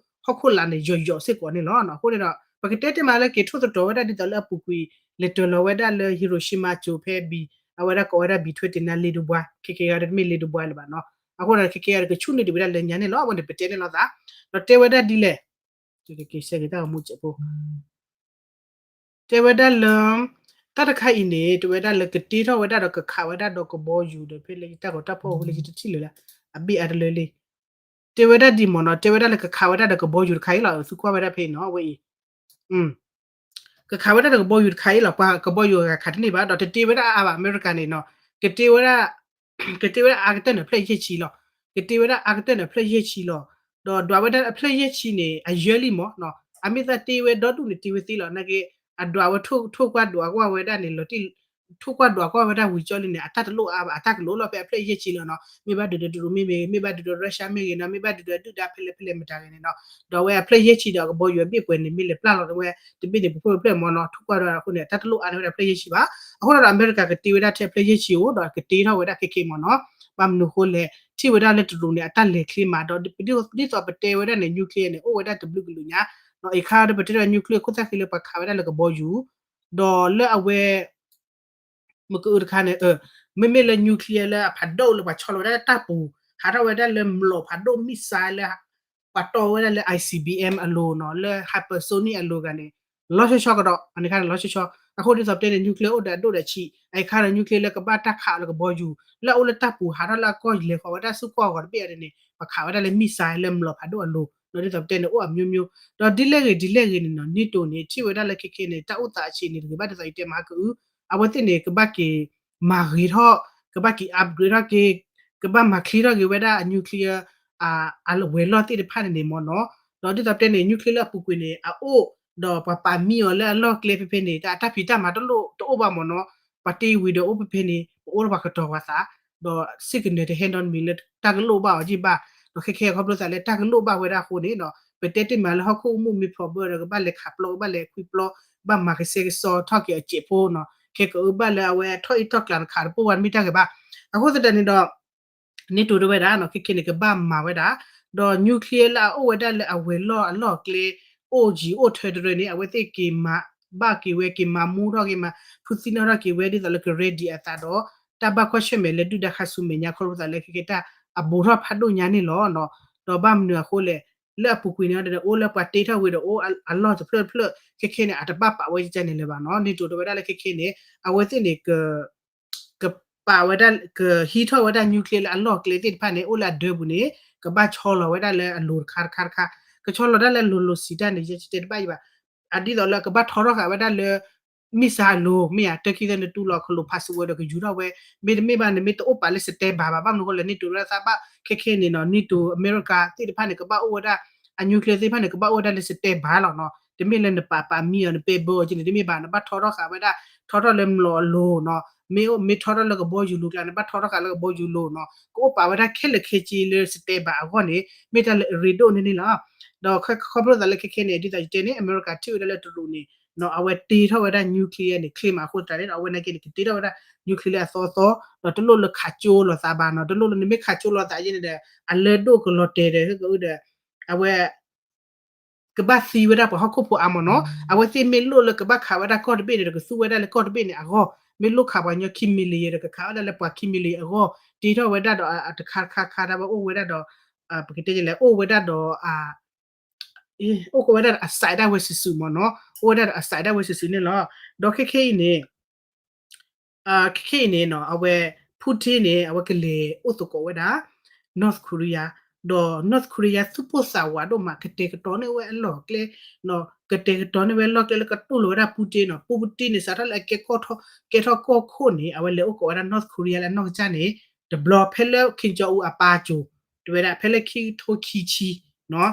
ဟီၣ်ခိၣ်လာ်န့ၣ် ယီၤယီၤစ့ၢ်ကီးန့ၣ်လီၤ. အဃိန့ၣ်ဒီး ပကတဲတ့ၢ်မးလၢက့ၤထိၣ်သတြီၤဝဲဒၣ်ဒ်သိးလၢအပူၤကွံာ် လဲၤတၢၤလီၤဝဲဒၣ်လၢ Hiroshima ကၠိၤဖဲဘံၤ အဝဲဒၣ်ကိးဝဲဒၣ် ဘံၤထွဲတ့ၢ်နါ လ့တဘှါ, ခဲခဲဂၤဒီးတမ့ၢ်လ့တဘှါလၢၤဘၣ်နီၤ, အဃိဒီးခဲခဲဂၤဒီးကဆူၣ်န့ၢ်ဒံးဝဲဒၣ်လၢညါန့ၣ်လီၤ. အဝဲန့ၣ်ပတဲန့ၣ်လီၤသး, ဒီးတဲဝဲဒၣ်ဒ်လဲၣ် ကက့ၤဆဲက့ၤတၢ်ဂီၤမူစဲးဖိ တဲဝဲဒၣ်လၢ တၢ်တခါအံၤန့ၣ် တဲဝဲဒၣ်လၢကတ့ထီၣ်ဝဲဒၣ်ဒီးကခးဝဲဒၣ်ဒီးကဘီယူၤဒီး ဖဲလၢယတၢ်ဂီၤတၢ်ဖီၣ်အဃိလၢယတထံၣ်လၢၤလၢ အဘ့ၣ်အါတလၢလံ, တဲဝဲဒၣ်ဒ်မ့ၢ်နီၤ, တဲဝဲဒၣ်လၢကခးဝဲဒၣ်ဒီးကဘီယူၤတခါအံၤလီၤ, သုကွၢ်ဝဲဒၣ်ဖဲအံၤနီၤ, အဝဲအံၤ ကခးဝဲဒၣ်ဒီးကဘီယူၤတခါအံၤလီၤ, ပှၤကဘီယူၤဂၤခးတန့ၢ်ဘၣ်, ဒီးတတ့ဝဲဒၣ်အါအါဘၣ် အမဲရကၤန့ၣ်နီၤ, ကတ့ဝဲဒၣ် ကတ့ဝဲဒၣ်အါကတၢၢ်န့ၣ် အဖျၢၣ်ယဲၢ်ဆံလီၤ, ကတ့ဝဲဒၣ်အါကတၢၢ်န့ၣ် အဖျၢၣ်ယဲၢ်ဆံလီၤ, ဒီးဒွးဝဲဒၣ်အဖျၢၣ်ယဲၢ်ဆံန့ၣ် အယၢလံမ့ၢ်နီၤ, အမ့ၢ်သးတ့ဝဲဒီဒူၣ်န့ၣ် တ့ဝဲသ့လီၤ, နာ်က့ အဒွးဝဲထိၣ်ကွၢ်ဒွးကွၢ်ဝဲဒၣ်န့ၣ် လီၤတံၢ် ထိၣ်ကွၢ်ဒွးကွၢ်ဝဲဒၣ်ဝံၤကၠီလံန့ၣ် အတၢ်တလိၣ်အါဘၣ်, အတၢ်ကလိၣ်လီၤဖဲအဖျၢၣ်ယဲၢ်ဆံလီၤနီၤ, မ့ၢ်ဘၣ်ဒုးဒီးတရူးမ့ၢ်ဂ့ၤ, မ့ၢ်ဘၣ်ဒုးဒီး Russia မ့ၢ်ဂ့ၤနီၤ, မ့ၢ်ဘၣ်ဒုးဒီးဒုၣ်ဒါဖဲလဲၣ်ဖဲလဲၣ်မတၤဂ့ၤန့ၣ်နီၤ, ဒီးအဝဲအဖျၢၣ်ယဲၢ်ဆံဒီးအကဘီယူၤအဘ့ၣ်ပှဲၤန့ၣ် မ့ၢ်လဲၤပျၢ်လီၤဝဲ တဘ့ၣ်န့ၣ် ပဖိပဖျၢၣ်မ့ၢ်နီၤ, ထိၣ်ကွၢ်ဒွးအဃိန့ၣ် အတၢ်တလိၣ်အါန့ၢ်ဝဲဒၣ်အဖျၢၣ်ယဲၢ်ဆံဘၣ်, အဃိဒီးအမဲရကၤကတ့ဝဲဒၣ်ထဲအဖျၢၣ်ယဲၢ်ဆံဧိၤ ဒီးကတ့ထီၣ်ဝဲဒၣ်ခဲခဲမ့ၢ်နီၤ, ဘၣ်မနုၤအဃိလဲၣ် ထံၣ်ဝဲဒၣ်လၢတရူးန့ၣ် အတၢ်လဲၤချ့မး, ဒီး ဒ်သိးပတဲဝဲဒၣ်န့ၣ် nuclear န့ၣ် အိၣ်ဝဲဒၣ်တဘျုးကလုာ်ညါ, အံၤခါဒီးပတဲဒၣ် nuclear ခိၣ်သၣ်ဃံလၢပှၤခးဝဲဒၣ်လၢကဘီယူၤ, ဒီးလၢအဝဲ မ့ၢ်ကအုတခါန့ၣ် မ့မ့ၢ်လၢ nuclear လၢအဖးဒိၣ်လၢပှၤဆီလီၤဝဲဒၣ်လၢတၢ်ပူၤ ဟးထီၣ်ဝဲဒၣ်လၢမျိာ်ဖးဒိၣ် missile လၢ ပှၤတီဝဲဒၣ်လၢ I C B M အလိၤနီၤ, လၢ hypersonic အလိၤဂၤန့ၣ် လီၤဆီဆီကဒီး အန့ၣ်ခါန့ၣ်လီၤဆီဆီ, အဃိဒ်သိးပတဲန့ၣ် nuclear အိၣ်ဒီးအဒိၣ်ဒီးအဆံး, အံၤခါဒီး nuclear လၢကဘၣ်တၢ်ခးအီၤလၢကဘီယူၤ လၢအအိၣ်လၢတၢ်ပူၤဟးထီၣ်လၢအကီၢ်လဲၤဃီၤဝဲဒၣ်ဆူကီၢ်အဂီၤတဘ့ၣ်အံၤန့ၣ် ပှၤခးဝဲဒၣ်လၢ missile လၢမျိာ်ဖးဒိၣ်အလိၤနီၤ, ဒ်သိးပတဲန့ၣ် အိၣ်အမျိုးမျိုး, ဒီးဒ်လဲၣ်ဂ့ၤဒ်လဲၣ်ဂ့ၤန့ၣ်နီၤ NATO န့ၣ် ထံၣ်ဝဲဒၣ်လၢခဲခဲန့ၣ် တၢ်အိၣ်သးအဆံးန့ၣ်တဂ့ၤဘၣ်ဒ်သိးယတဲမဟါကအု အဝဲသ့ၣ်န့ၣ် ကဘၣ်က့ၤမၤဂ့ၤထီၣ်, ကဘၣ်က့ၤ upgrade ထီၣ်က့ၤ, ကဘၣ်မၤချ့ထီၣ်က့ၤဝဲဒၣ်အ nuclear အဝဲၤလီၢ်သ့ၣ်တဖၣ်န့ၣ်န့ၣ်မ့ၢ်နီၤ, ဒီးဒ်သိးပတဲန့ၣ် nuclear လၢအပူၤကွံာ်န့ၣ် အအိၣ်, ဒီးပှၤပာ်မံအီၤလၢအလီၢ်ကျဲဖဲဖဲန့ၣ် တၢ်အတၢ်ဖံးတၢ်မၤတလိၣ်တအိၣ်ဘၣ်မ့ၢ်နီၤ, ပှၤတ့ဝံၤဒီးအိၣ်ဖဲဖဲန့ၣ် ပအိၣ်လၢပှၤကတီၤပှၤသး, ဒီးစ့ၢ်ကနၢၤတဟဲဒီနမံၤလၢတၢ်ကလိၣ်ဘၣ်အီၤက့ၢ်ဘၣ်, ဒီးခဲခဲအခီဖျိသးလၢတၢ်ကလိၣ်ဘၣ်ဝဲဒၣ်အဃိန့ၣ်နီၤ ပတဲတ့ၢ်မးလၢဟီၣ်ခိၣ်မူးမ့ၢ်ဖျိးဘၢဒီး ကဘၣ်လဲၤခးပျီ ကဘၣ်လဲၤခွံပျီ, ဘၣ်မၤကစဲကစီထီၣ်က့ၤအစဲးဖိနီၤ, ခဲကအုဘၣ်လၢအဝဲထီၣ်အံၣ်ထီၣ်ကျးနခးတပိၢ်ဝဲတမ့ၢ်တၢ်ဂ့ၤဘၣ်, အဃိသတးန့ၣ်ဒီး NATO တဲဝဲဒၣ်နီၤ ခဲခဲန့ၣ် ကဘၣ်မၤဝဲဒၣ်, ဒီး nuclear လၢအအိၣ်ဝဲဒၣ်လၢအဝဲၤလီၢ်အလီၢ်အကျဲ အိၣ်ယံၤအိၣ်ထၢတရၢန့ၣ် အဝဲသ့ၣ်က့ၤမၤ ဘၣ်က့ၤဝဲ က့ၤမၤမူထီၣ်က့ၤမၤ ဖုသံနီၣ်ထီၣ်က့ၤဝဲဒ်သိးလၢက ready အသးဒီး တၢ်ဘၣ်ကွၢ်ဆၢၣ်မဲာ်လၢဒုၣ်ဒါခါဆူမဲာ်ညါခီဖျိသးလၢခဲခဲတၢ်အဘူးထီၣ်ဖးဒိၣ်ညါန့ၣ်လီၤနီၤ, ဒီးဘၣ်မနုၤအဃိလဲၣ်, လၢအပူၤကွံာ်န့ၣ်ဒီး အိၣ်လၢပှၤတ့ထီၣ်ဝံၤဒီး အိၣ်အလီၢ်တဖျၢၣ်တဖျၢၣ် ခဲခဲန့ၣ် အတဘၣ်ပာ်ဝဲကကန့ၣ်လၢၤဘၣ်နီၤ, NATO တဲဝဲဒၣ်လၢခဲခဲန့ၣ် အဝဲသ့ၣ်န့ၣ် ကပာ်ဝဲဒၣ် ကဟံးထီၣ်ဝဲဒၣ် nuclear လၢအလီၢ်ကျဲသ့ၣ်တဖၣ်န့ၣ် အိၣ်လၢအဒၢပူၤန့ၣ် ကဘၣ်ဆီလီၤဝဲဒၣ်လၢအလိၤတခါတခါတခါ, ကဆီလီၤဒၣ်လၢအလိၤလိၤစံးတၢ်န့ၣ် ယဲယတဲတဘၣ်ယံၤဘၣ်, အဒ်သိးလၢကဘၣ်ထီထီၣ်ဃာ်ဝဲဒၣ်လၢ missile အလိၤ မ့ၢ်ဧါ, တၢ်ခံသၢနတူလီၤခလိာ် password ဒီးကယူၤထီၣ်ဝဲ, မ့တမ့ၢ်ဘၣ်န့ၣ် မ့ၢ်တအိၣ်ပာ်လၢ standby ဘၣ်, ဘၣ်မနုၤအဃိလဲၣ် NATO ဒၣ်သးဘၣ်ခဲခဲန့ၣ်နီၤ NATO အမဲရကၤသ့ၣ်တဖၣ်န့ၣ် ကဘၣ်အိၣ်ဝဲဒၣ် အ nuclear သ့ၣ်တဖၣ်န့ၣ် ကဘၣ်အိၣ်ဝဲဒၣ်လၢ standby လီၤနီၤ, တမ့ၢ်လၢနပာ်ပာ်မံအီၤ နပဲဘၢအီၤက့န့ၣ် တမ့ၢ်ဘၣ်, နဘၣ်ထီထီၣ်ဃာ်ဝဲဒၣ် ထီထီၣ်လၢမျိာ်အလိၤနီၤ, မ့ၢ်အိၣ်မ့ၢ်ထီထီၣ်လၢကဘီယူၤလိၤကျါ နဘၣ်ထီထီၣ်ဃာ်လၢကဘီယူၤလိၤနီၤ, ကအိၣ်ပာ်ဝဲဒၣ်ခဲလၢာ်ခဲဆ့လၢ standby အဂီၢ်န့ၣ် မ့ၢ်တၢ်လၢအရ့ဒိၣ်န့ၣ်န့ၣ်လီၤ. ဒီးခီဖျိသးလၢခဲခဲန့ၣ် ဒ်သိးယတဲန့ၣ် အမဲရကၤထံၣ်ဝဲဒၣ်လၢတရူးန့ၣ် အဝဲတ့ထီၣ်ဝဲဒၣ် nuclear န့ၣ် ချ့မးအဃိသတးန့ၣ် အဝဲနာ်က့န့ၣ် ကတ့ထီၣ်ဝဲဒၣ် nuclear လၢအသီသီ, ဒီးတလိၣ်လၢခးကၠိလီၤသးဘၣ်နီၤ, တလိၣ်လၢနမ့ၢ်ခးကၠိလီၤသးယဲန့ၣ်ဒီး အလၢဒိၣ်ကလီၤတဲာ်ဒီး ကအုဒီး အဝဲ ကဘၣ်သံဝဲဒၣ်ပှၤဟီၣ်ခိၣ်ဖိအါမးနီၤ, အဝဲသ့ၣ်မ့ၢ်လိၣ်လၢကဘၣ်ခးဝဲဒၣ်ကီၢ်တဘ့ၣ်န့ၣ်ဒီး ကသူဝဲဒၣ်လၢကီၢ်တဘ့ၣ်န့ၣ်အဂီၢ်, မ့ၢ်လိၣ်ခးပှၤညီခံ million ဒီး ကခးဝဲဒၣ်လၢပှၤခံ million အဂီၢ်, တ့ထီၣ်ဝဲဒၣ်ဒီး အတခါတခါခါဒၣ်ဝဲအိၣ်ဝဲဒၣ်ဒီး ပကတဲလဲၣ် အိၣ်ဝဲဒၣ်ဒီး အိၣ်ကဝဲဒၣ်ဒီးအစးဒၣ်ဝဲစုာ်စုာ်မးနီၤ, အိၣ်ဝဲဒၣ်ဒီးအစးဒၣ်ဝဲစုာ်စုာ်န့ၣ်လီၤ. ဒီးခဲခဲအံၤန့ၣ် ခဲခဲအံၤန့ၣ်နီၤ အဝဲ Putin န့ၣ် အဝဲကလဲၤအိၣ်သကိးဝဲဒၣ် North Korea, ဒီး North Korea သူၣ်ပိၢ်သးဝးဒိၣ်မး ကတဲာ်ကတီၤန့ၢ်ဝဲအလီၢ်အကျဲ, ကတဲာ်ကတီၤန့ၢ်ဝဲအလီၢ်အကျဲလၢကတူၢ်လိာ်ဝဲဒၣ် Putin နီၤ, Putin န့ၣ် စးထီၣ်လၢအကဲထီၣ်ကီၢ်ခိၣ်န့ၣ် အဝဲလဲၤအိၣ်ကိးဝဲဒၣ် North Korea လၢအနီၢ်ကစၢ်န့ၣ် တဘျီဖဲလၢ Kim Jong Un အပၢ်စိၤ, တဲဝဲဒၣ်ဖဲလၢခံကထိခံဆံ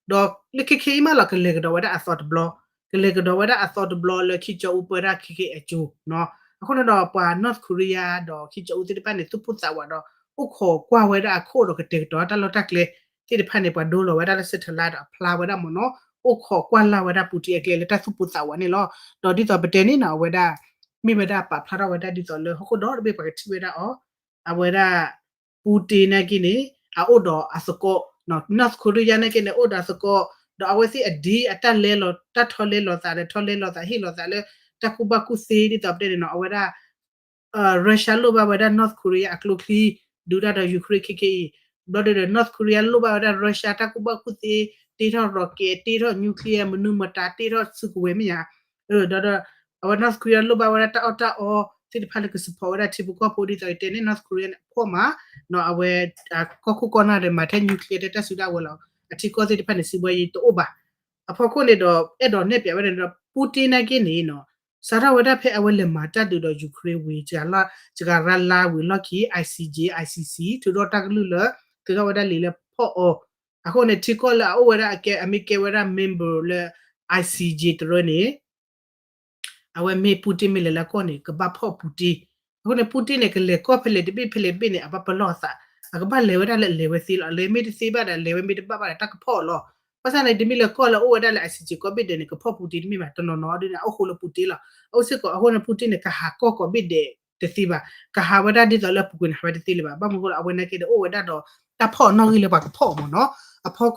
ဒီးလၢခဲခဲအံၤမးလီၤ ကလဲၤကဒီးဝဲဒၣ်အသီတဘျီ, ကလဲၤကဒီးဝဲဒၣ်အသီတဘျီလၢ Kim Jong Un ပၢဝဲဒၣ်ခဲခဲအစိၤနီၤ. အဃိန့ၣ်ဒီးပှၤ North Korea ဒီး Kim Jong Un သ့ၣ်တဖၣ်န့ၣ် သူၣ်ပိၢ်သးဝးဒီး အိၣ်ခိးကွၢ်ဝဲဒၣ်အခိၣ်ဒီးကတဲာ်ကတီၤတၢ်လီၢ်တၢ်ကျဲသ့ၣ်တဖၣ်န့ၣ် ပှၤဒိလီၤဝဲဒၣ်လၢ satellite ဒီးအဖျါဝဲဒၣ်မ့ၢ်နီၤ, အိၣ်ခိးကွၢ်လၢ်ဝဲဒၣ် Putin အကျဲလၢတၢ်သူၣ်ပိၢ်သးဝးန့ၣ်လီၤ. ဒီးဒ်သိးပတဲန့ၣ်နီၤ အဝဲဒၣ် မ့ၢ်ဝဲဒၣ်ပာ်ဖျါထီၣ်ဝဲဒၣ်ဒ်သိးလၢဟီၣ်ခိၣ်ဒီတဘ့ၣ်ပှၤကထံၣ်ဝဲဒၣ်အီၤ, အဝဲဒၣ် Putin နာ်က့န့ၣ် အအိၣ်ဒီးအသကိး, North Korea နာ်က့န့ၣ် အိၣ်ဒီးအသကိး, ဒီးအဝဲသ့ၣ်အဒ်အတၢ်လဲလီၤ တၢ်ထီၣ်လဲလိာ်သးဒီး ထီၣ်လဲလိာ်သး ဟ့ၣ်လိာ်သးလၢ တၢ်ကူၣ်ဘၣ်ကူၣ်သ့ဒ်သိးပတဲန့ၣ်နီၤ အဝဲဒၣ် Russia လိၣ်ဘၣ်ဝဲဒၣ် North Korea အကျိချံ ဒုးတၢ်ဒီး Ukraine ခဲခဲအံၤ, ဘျီဒီး North Korea လိၣ်ဘၣ်ဝဲဒၣ် Russia တၢ်ကူၣ်ဘၣ်ကူၣ်သ့, တ့ထီၣ် rocket, တ့ထီၣ် nuclear မနုၤမတၤ တ့ထီၣ်စုကဝဲၤမ့ၢ်ဧါ, ဒီး အဝဲ North Korea လိၣ်ဘၣ်ဝဲဒၣ်တၢ်အီၣ်တၢ်အီသ့ၣ်တဖၣ်လၢက support ဝဲဒၣ်ထံဖိကီၢ်ဖိဒ်သိးယတဲန့ၣ် North Korea န့ၣ် အဖှီၣ်မး, အဝဲ ကီၢ်ခိၣ်ကီၢ်နၢ်ဒီးမၤထဲ nuclear ထဲတၢ်စုဒၣ်ဝဲလီၤ, အထံကီၢ်သ့ၣ်တဖၣ်န့ၣ် စံးဘှဲယံၤတအိၣ်ဘၣ်. အဖီခိၣ်န့ၣ်ဒီး အဲၣ်ဒိးနဲၣ်ပၠးဝဲဒၣ်န့ၣ်ဒီး Putin နာ်က့န့ၣ်နီၤ စးထီၣ်ဝဲဒၣ်ဖဲအဝဲလဲၤမၤတၢ်ဒုးဒီး Ukraine ဝံၤ စှၤလါဝံၤလီၢ်ခံ ICJ, ICC ထုးထီၣ်တၢ်ကလုၢ်လၢ သုးထီၣ်ဝဲဒၣ်လံာ်လၢဖီၣ်အီၤ, အဃိန့ၣ် ထံကီၢ်လၢအအိၣ်ဝဲဒၣ်အကဲ အမ့ၢ်ကဲဝဲဒၣ် member လၢ ICJ တရၢန့ၣ် အဝဲမ့ၢ် Putin မ့ၢ်လဲၤလၢကီၢ်န့ၣ် ကဘၣ်ဖီၣ် Putin. အဃိန့ၣ် Putin န့ၣ် ကလဲၤကီၢ်ဖဲလဲၣ်တဘ့ၣ်ဖဲလဲၣ်တဘ့ၣ်န့ၣ် အဘၣ်ပလီၢ်အသး, အကဘၣ်လဲၤဝဲဒၣ်လၢအလဲၤဝဲသ့လီၤ. အလဲၤမ့ၢ်တသ့ဘၣ်ဒီး အလဲၤဝဲမ့ၢ်တဘၣ်ဘၣ်ဒီး တၢ်ကဖီၣ်အီၤလီၤ. ဘၣ်ဆၣ်န့ၣ် တမ့ၢ်လၢကီၢ်လၢအအိၣ်ဝဲဒၣ်လၢ ICJ ကီၢ်ဘ့ၣ်ဒဲးန့ၣ် ကဖီၣ် Putin တမ့ၢ်ဘၣ်, တနီၤနီၤဒ်န့ၣ် အအိၣ်ဃိလၢ Putin လီၤ. အအိၣ်စ့ၢ်ကီး အဃိန့ၣ် Putin န့ၣ် ကဟးကီၢ်ကီၢ်ဘ့ၣ်ဒဲးတသ့ဘၣ်, ကဟးဝဲဒၣ်ဒ်သိးလၢအပူၤကွံာ်န့ၣ် ဟးဝဲတသ့လၢၤဘၣ်. ဘၣ်မနုၤဃိလၢအဝဲနာ်က့ဒီး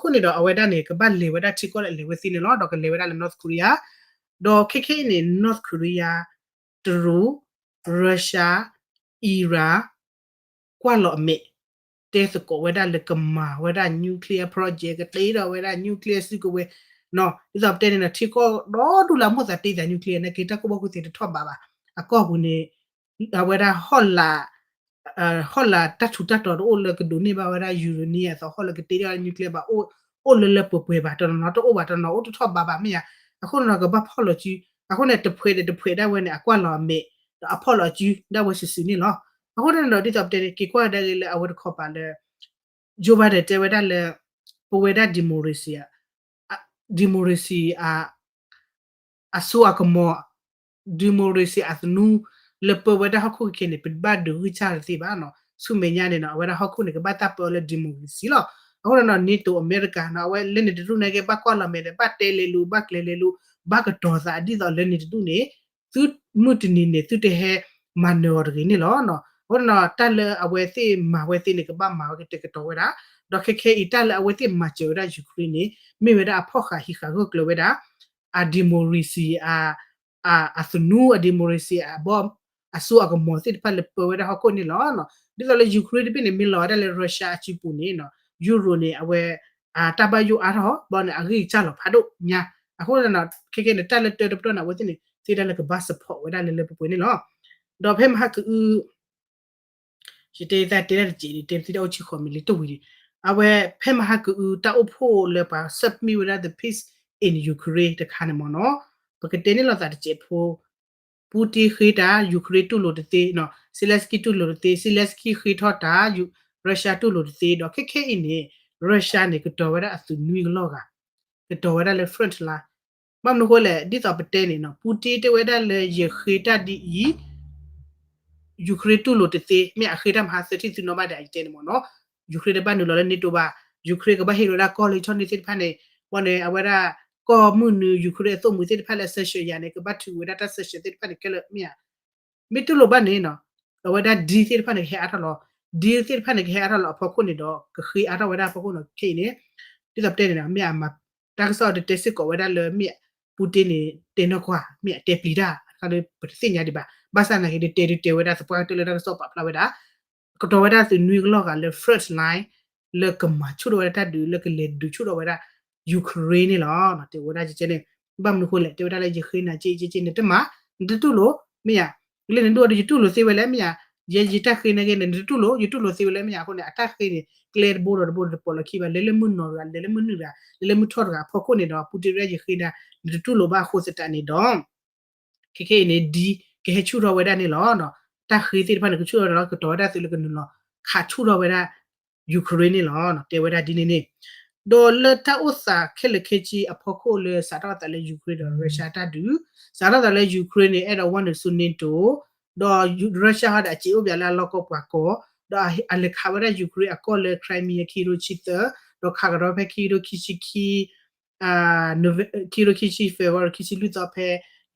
အိၣ်ဝဲဒၣ်ဒီးတၢ်ဖီၣ်အနီၣ်ဂံၢ်လၢပှၤကဖီၣ်အီၤမ့ၢ်နီၤ. အဖီခိၣ်န့ၣ်ဒီး အဝဲဒၣ်န့ၣ် ကဘၣ်လဲၤဝဲဒၣ်ထံကီၢ်လၢအလဲၤဝဲသ့န့ၣ်လီၤ. ဒီးကလဲၤဝဲဒၣ်လၢ North Korea ဒီးခဲခဲအံၤန့ၣ် North Korea, တရူး, Russia, Iran ကွၢ်လီၤအမဲာ် တဲသကိးဝဲဒၣ်လၢကမၤဝဲဒၣ် nuclear project, ကတ့ထီၣ်ဝဲဒၣ် nuclear စုကဝဲၤ, ဒ်သိးပတဲန့ၣ်ဒီး ထံကီၢ်ဒီဒူၣ်လၢအမိၣ်သးတ့သး nuclear နာ်က့ တၢ်ကူၣ်ဘၣ်ကူၣ်သ့တထီၣ်ဘးဘၣ်. အကီၢ်ပူၤန့ၣ် အဝဲဒၣ်ဟီၣ်လာ် ဟီၣ်လာ်တၢ်ထူးတၢ်တီၤတအိၣ်လၢကဒိးန့ၢ်ဘၣ်ဝဲဒၣ် uranium အသိး ဟီၣ်လၢကတ့ထီၣ် nuclear ဘၣ် အိၣ်လၢလၢပှဲၤပှဲၤဘၣ်, တနီၤနီၤတအိၣ်ဘၣ်, တနီၤအိၣ်တထီၣ်ဘးဘၣ်မ့ၢ်ဧါ. အဃိန့ၣ်ဒီး ကဘၣ်ဖီၣ်လီၤစု, အဃိန့ၣ် တဖှဲးဒီးတဖှဲးဒၣ်ဝဲန့ၣ် အကွၢ်လီၤအမဲာ် ဒီးအဖီၣ်လီၤစုဒၣ်ဝဲစုာ်စုာ်န့ၣ်လီၤ. အဃိန့ၣ်ဒီး ဒ်သိးပတဲန့ၣ် က့ၤကွၢ်ဝဲဒၣ်ဂ့ၤလၢအဝဲတခီပၤလၢ Joe Biden တဲဝဲဒၣ်လၢ ပဝဲဒၣ် democracy, democracy အစိအကမီၤ, democracy အသနူ လၢပၢဝဲဒၣ်ဟီၣ်ခိၣ်ခဲခဲန့ၣ် ပဘၣ်ဒုးဂံၢ်စၢ်တသ့ဘၣ်နီၤ. ဆူမဲာ်ညါန့ၣ်နီၤ အဝဲဒၣ်ဟီၣ်ခိၣ်န့ၣ် ကဘၣ်တၢ်ပၢအီၤလၢ democracy လီၤ. အဃိန့ၣ်နီၤ NATO အမဲရကၤနီၤ အဝဲလၢန့ၣ်တဒူၣ်န့ၣ်က့ ဘၣ်ကွၢ်လီၤမဲာ်ဒီး ဘၣ်တဲလဲၤလူၤ ဘၣ်ကျဲၤလဲၤလူၤ ဘၣ်ကတီၤသး ဒ်သိးလၢန့ၣ်တဒူၣ်န့ၣ် သုမုၢ်တနံၤန့ၣ် သုတဟဲမၤနၢၤအီၤတဂ့ၤန့ၣ်လီၤ. အဃိန့ၣ်နီၤ တၢ်လၢအဝဲသ့ၣ်မၤဝဲသ့န့ၣ် ကဘၣ်မၤဝဲကတဲာ်ကတီၤဝဲဒၣ်, ဒီးခဲခဲအံၤ တၢ်လၢအဝဲသ့ၣ်မၤစၢၤဝဲဒၣ် Ukraine န့ၣ် မ့ၢ်ဝဲဒၣ်အဖီၣ်ဃာ်ဟံးဃာ်ဂၢၢ်ကျၢၤဝဲဒၣ် အ democracy အ အသနူ အ democracy အဘီ အစိအကမီၤသ့ၣ်တဖၣ်လၢပၢဝဲဒၣ်ဟီၣ်ခိၣ်န့ၣ်လီၤ. ဒ်သိးလၢ Ukraine တဘ့ၣ်န့ၣ် မ့ၢ်လီၤဝဲဒၣ်လၢ Russia အစုပူၤန့ၣ်နီၤ Europe န့ၣ် အဝဲ တၢ်ဘၣ်ယိၣ်အါထီၣ် ဘျီန့ၣ် အဂံၢ်စၢ်လီၤဖးဒိၣ်ညါ. အဃိန့ၣ်နီၤ ခဲခဲန့ၣ် တၢ်လၢတၢတပတီၢ်န့ၣ် အဝဲသ့ၣ်န့ၣ် သ့ဒၣ်လၢကဘၣ် support ဝဲဒၣ်လၢလၢပှဲၤပှဲၤန့ၣ်လီၤ. ဒီးဖဲမဟါကအု ယတဲသးတဲဒၣ်တစဲးန့ၣ် တဲသ့ဒၣ်အိၣ်ဆံဃိးမံးလံတဝံၤန့ၣ် အဝဲဖဲမဟါကအု တၢ်အိၣ်ဖှိၣ်လၢပှၤ submit ဝဲဒၣ် the peace in Ukraine တခါန့ၣ်မ့ၢ်နီၤ ပကတဲန့ၢ်လိာ်သးတစဲးဖိ Putin ဃ့တၢ် Ukraine တူၢ်လိာ်တသ့, Zelensky တူၢ်လိာ်တသ့, Zelensky ဃ့ထီၣ်တၢ် Russia တူၢ်လိာ်တသ့, ဒီးခဲခဲအံၤန့ၣ် Russia န့ၣ် ကတီၤဝဲဒၣ်အသုးနွံကလီၢ်ဂၤ, ကတီၤဝဲဒၣ်လၢ front line. ဘၣ်မနုၤဃိလဲၣ် ဒ်သိးပတဲန့ၣ်နီၤ Putin တဲဝဲဒၣ်လၢယဃ့တၢ်ဒ်အံၤ Ukraine တူၢ်လိာ်တသ့, မ့ၢ်အဃ့တၢ်မဟါသၢထံၣ်သုနီၣ်ဘၣ်ဒီး ယတဲန့ၣ်မ့ၢ်နီၤ, Ukraine တဘၣ်နုာ်လီၤလၢ NATO ဘၣ်, Ukraine ကဘၣ်ဟ့ၣ်လီၤဝဲဒၣ်ကီၢ်လၢဆီန့ၣ်သ့ၣ်တဖၣ်န့ၣ်, ဘၣ်န့ၣ် အဝဲဒၣ် ကီၢ်မုၢ်နုာ် Ukraine အသိၣ်မှံၤသ့ၣ်တဖၣ်လၢ sanction ယၤန့ၣ် ကဘၣ်ထုးဝဲဒၣ်တၢ် sanction သ့ၣ်တဖၣ်န့ၣ် ခဲလၢာ်မ့ၢ်ဧါ. မ့ၢ်တူၢ်လိာ်ဘၣ်န့ၣ်နီၤ အဝဲဒၣ် deal သ့ၣ်တဖၣ်န့ၣ် ကဟဲအါထီၣ်လီၤ, deal သ့ၣ်တဖၣ်န့ၣ် ကဟဲအါထီၣ်လီၤအဖီခိၣ်န့ၣ်ဒီး ကဃ့အါထီၣ်ဝဲဒၣ်အဖီခိၣ်နီၤ ခဲအံၤန့ၣ် ဒ်သိးပတဲန့ၣ်နီၤ မ့ၢ်အမၤ တၢ်ကစီၣ်ဒီးတဲစ့ၢ်ကီးဝဲဒၣ်လၢမ့ၢ် Putin န့ၣ် တဲနီၢ်ကွၢ် မ့ၢ်အတဲပျံၤတၢ် တခါလၢပတသ့ၣ်ညါဒံးဘၣ်. ဘၣ်ဆၣ်နာ်က့ဒီး တဲဒုးတဲဝဲဒၣ်သပှၢ်ကတၢၢ်လၢတၢ်ကစီၣ်ပာ်ဖျါဝဲဒၣ် ကတီၤဝဲဒၣ်သုးနွံကလီၢ်ဂၤလၢ front line လၢကမၤဆူၣ်ထီၣ်ဝဲဒၣ်တၢ်ဒုး လၢကလဲၤဒုးဆူၣ်ထီၣ်ဝဲဒၣ် Ukraine န့ၣ်လီၤ. တဲဝဲဒၣ်ကဲန့ၣ် ဘၣ်မနုၤဃိလဲၣ် တဲဝဲဒၣ်လၢယဃ့နၤက့က့က့န့ၣ် တမၤ နတတူၢ်လိာ် မ့ၢ်ဧါ. လၢနဒိၣ်ဒီး ယတူၢ်လိာ်သ့ဝဲလဲၣ် မ့ၢ်ဧါ. ယဲယတၢ်ဃ့န့ၣ်က့န့ၣ် နတတူၢ်လိာ် ယတူၢ်လိာ်သ့ဝဲလဲၣ် မ့ၢ်ဧါ. အဃိန့ၣ် အတၢ်ဃ့န့ၣ် ကျဲတဘိဒီးတဘိဒီးတပိာ်လီၤခံဘၣ် လဲၤလၢမုၢ်နီၢ်တဂၤ လဲၤလၢမုၢ်နုာ်တဂၤ လဲၤလၢမုၢ်ထီၣ်တဂၤအဖီခိၣ်န့ၣ်ဒီး Putin တဲဝဲဒၣ်ယဃ့နၤ နတတူၢ်လိာ်ဘၣ်အဃိသတးန့ၣ်ဒီး ခဲခဲအံၤန့ၣ် deal ကဟဲဆူၣ်ထီၣ်ဝဲဒၣ်န့ၣ်လီၤ. တၢ်ဃ့သ့ၣ်တဖၣ်န့ၣ် ကဆူၣ်ထီၣ်ဝဲဒၣ်လီၤ ကတီၤဝဲဒၣ်သုးလၢကနုာ်လီၤ ခးဆူၣ်ထီၣ်ဝဲဒၣ် Ukraine န့ၣ်လီၤ. တဲဝဲဒၣ်ဒ်န့ၣ်န့ၣ် ဒီးလၢတၢ်အိၣ်သးခဲလၢာ်ခဲဆ့အဖီခိၣ်လၢစးထီၣ်သးလၢ Ukraine ဒီး Russia တၢ်ဒုး, စးထီၣ်သးလၢ Ukraine န့ၣ် အဲၣ်ဒိးဝဲနုာ်ဆူ NATO, ဒီး Russia ဟီဒီးအစ့အိၣ်ပၠးလၢအလီၢ်ကီၢ်ပှၤကီၢ်, ဒီးအလဲၤခးဝဲဒၣ် Ukraine အကီၢ်လၢ Crimea ခံကထိဆံသၢ, ဒီးခးကဒီးဖဲခံကထိခံဆံခံ ခံကထိခံဆံ February ခံဆံလွံၢ်သီဖဲ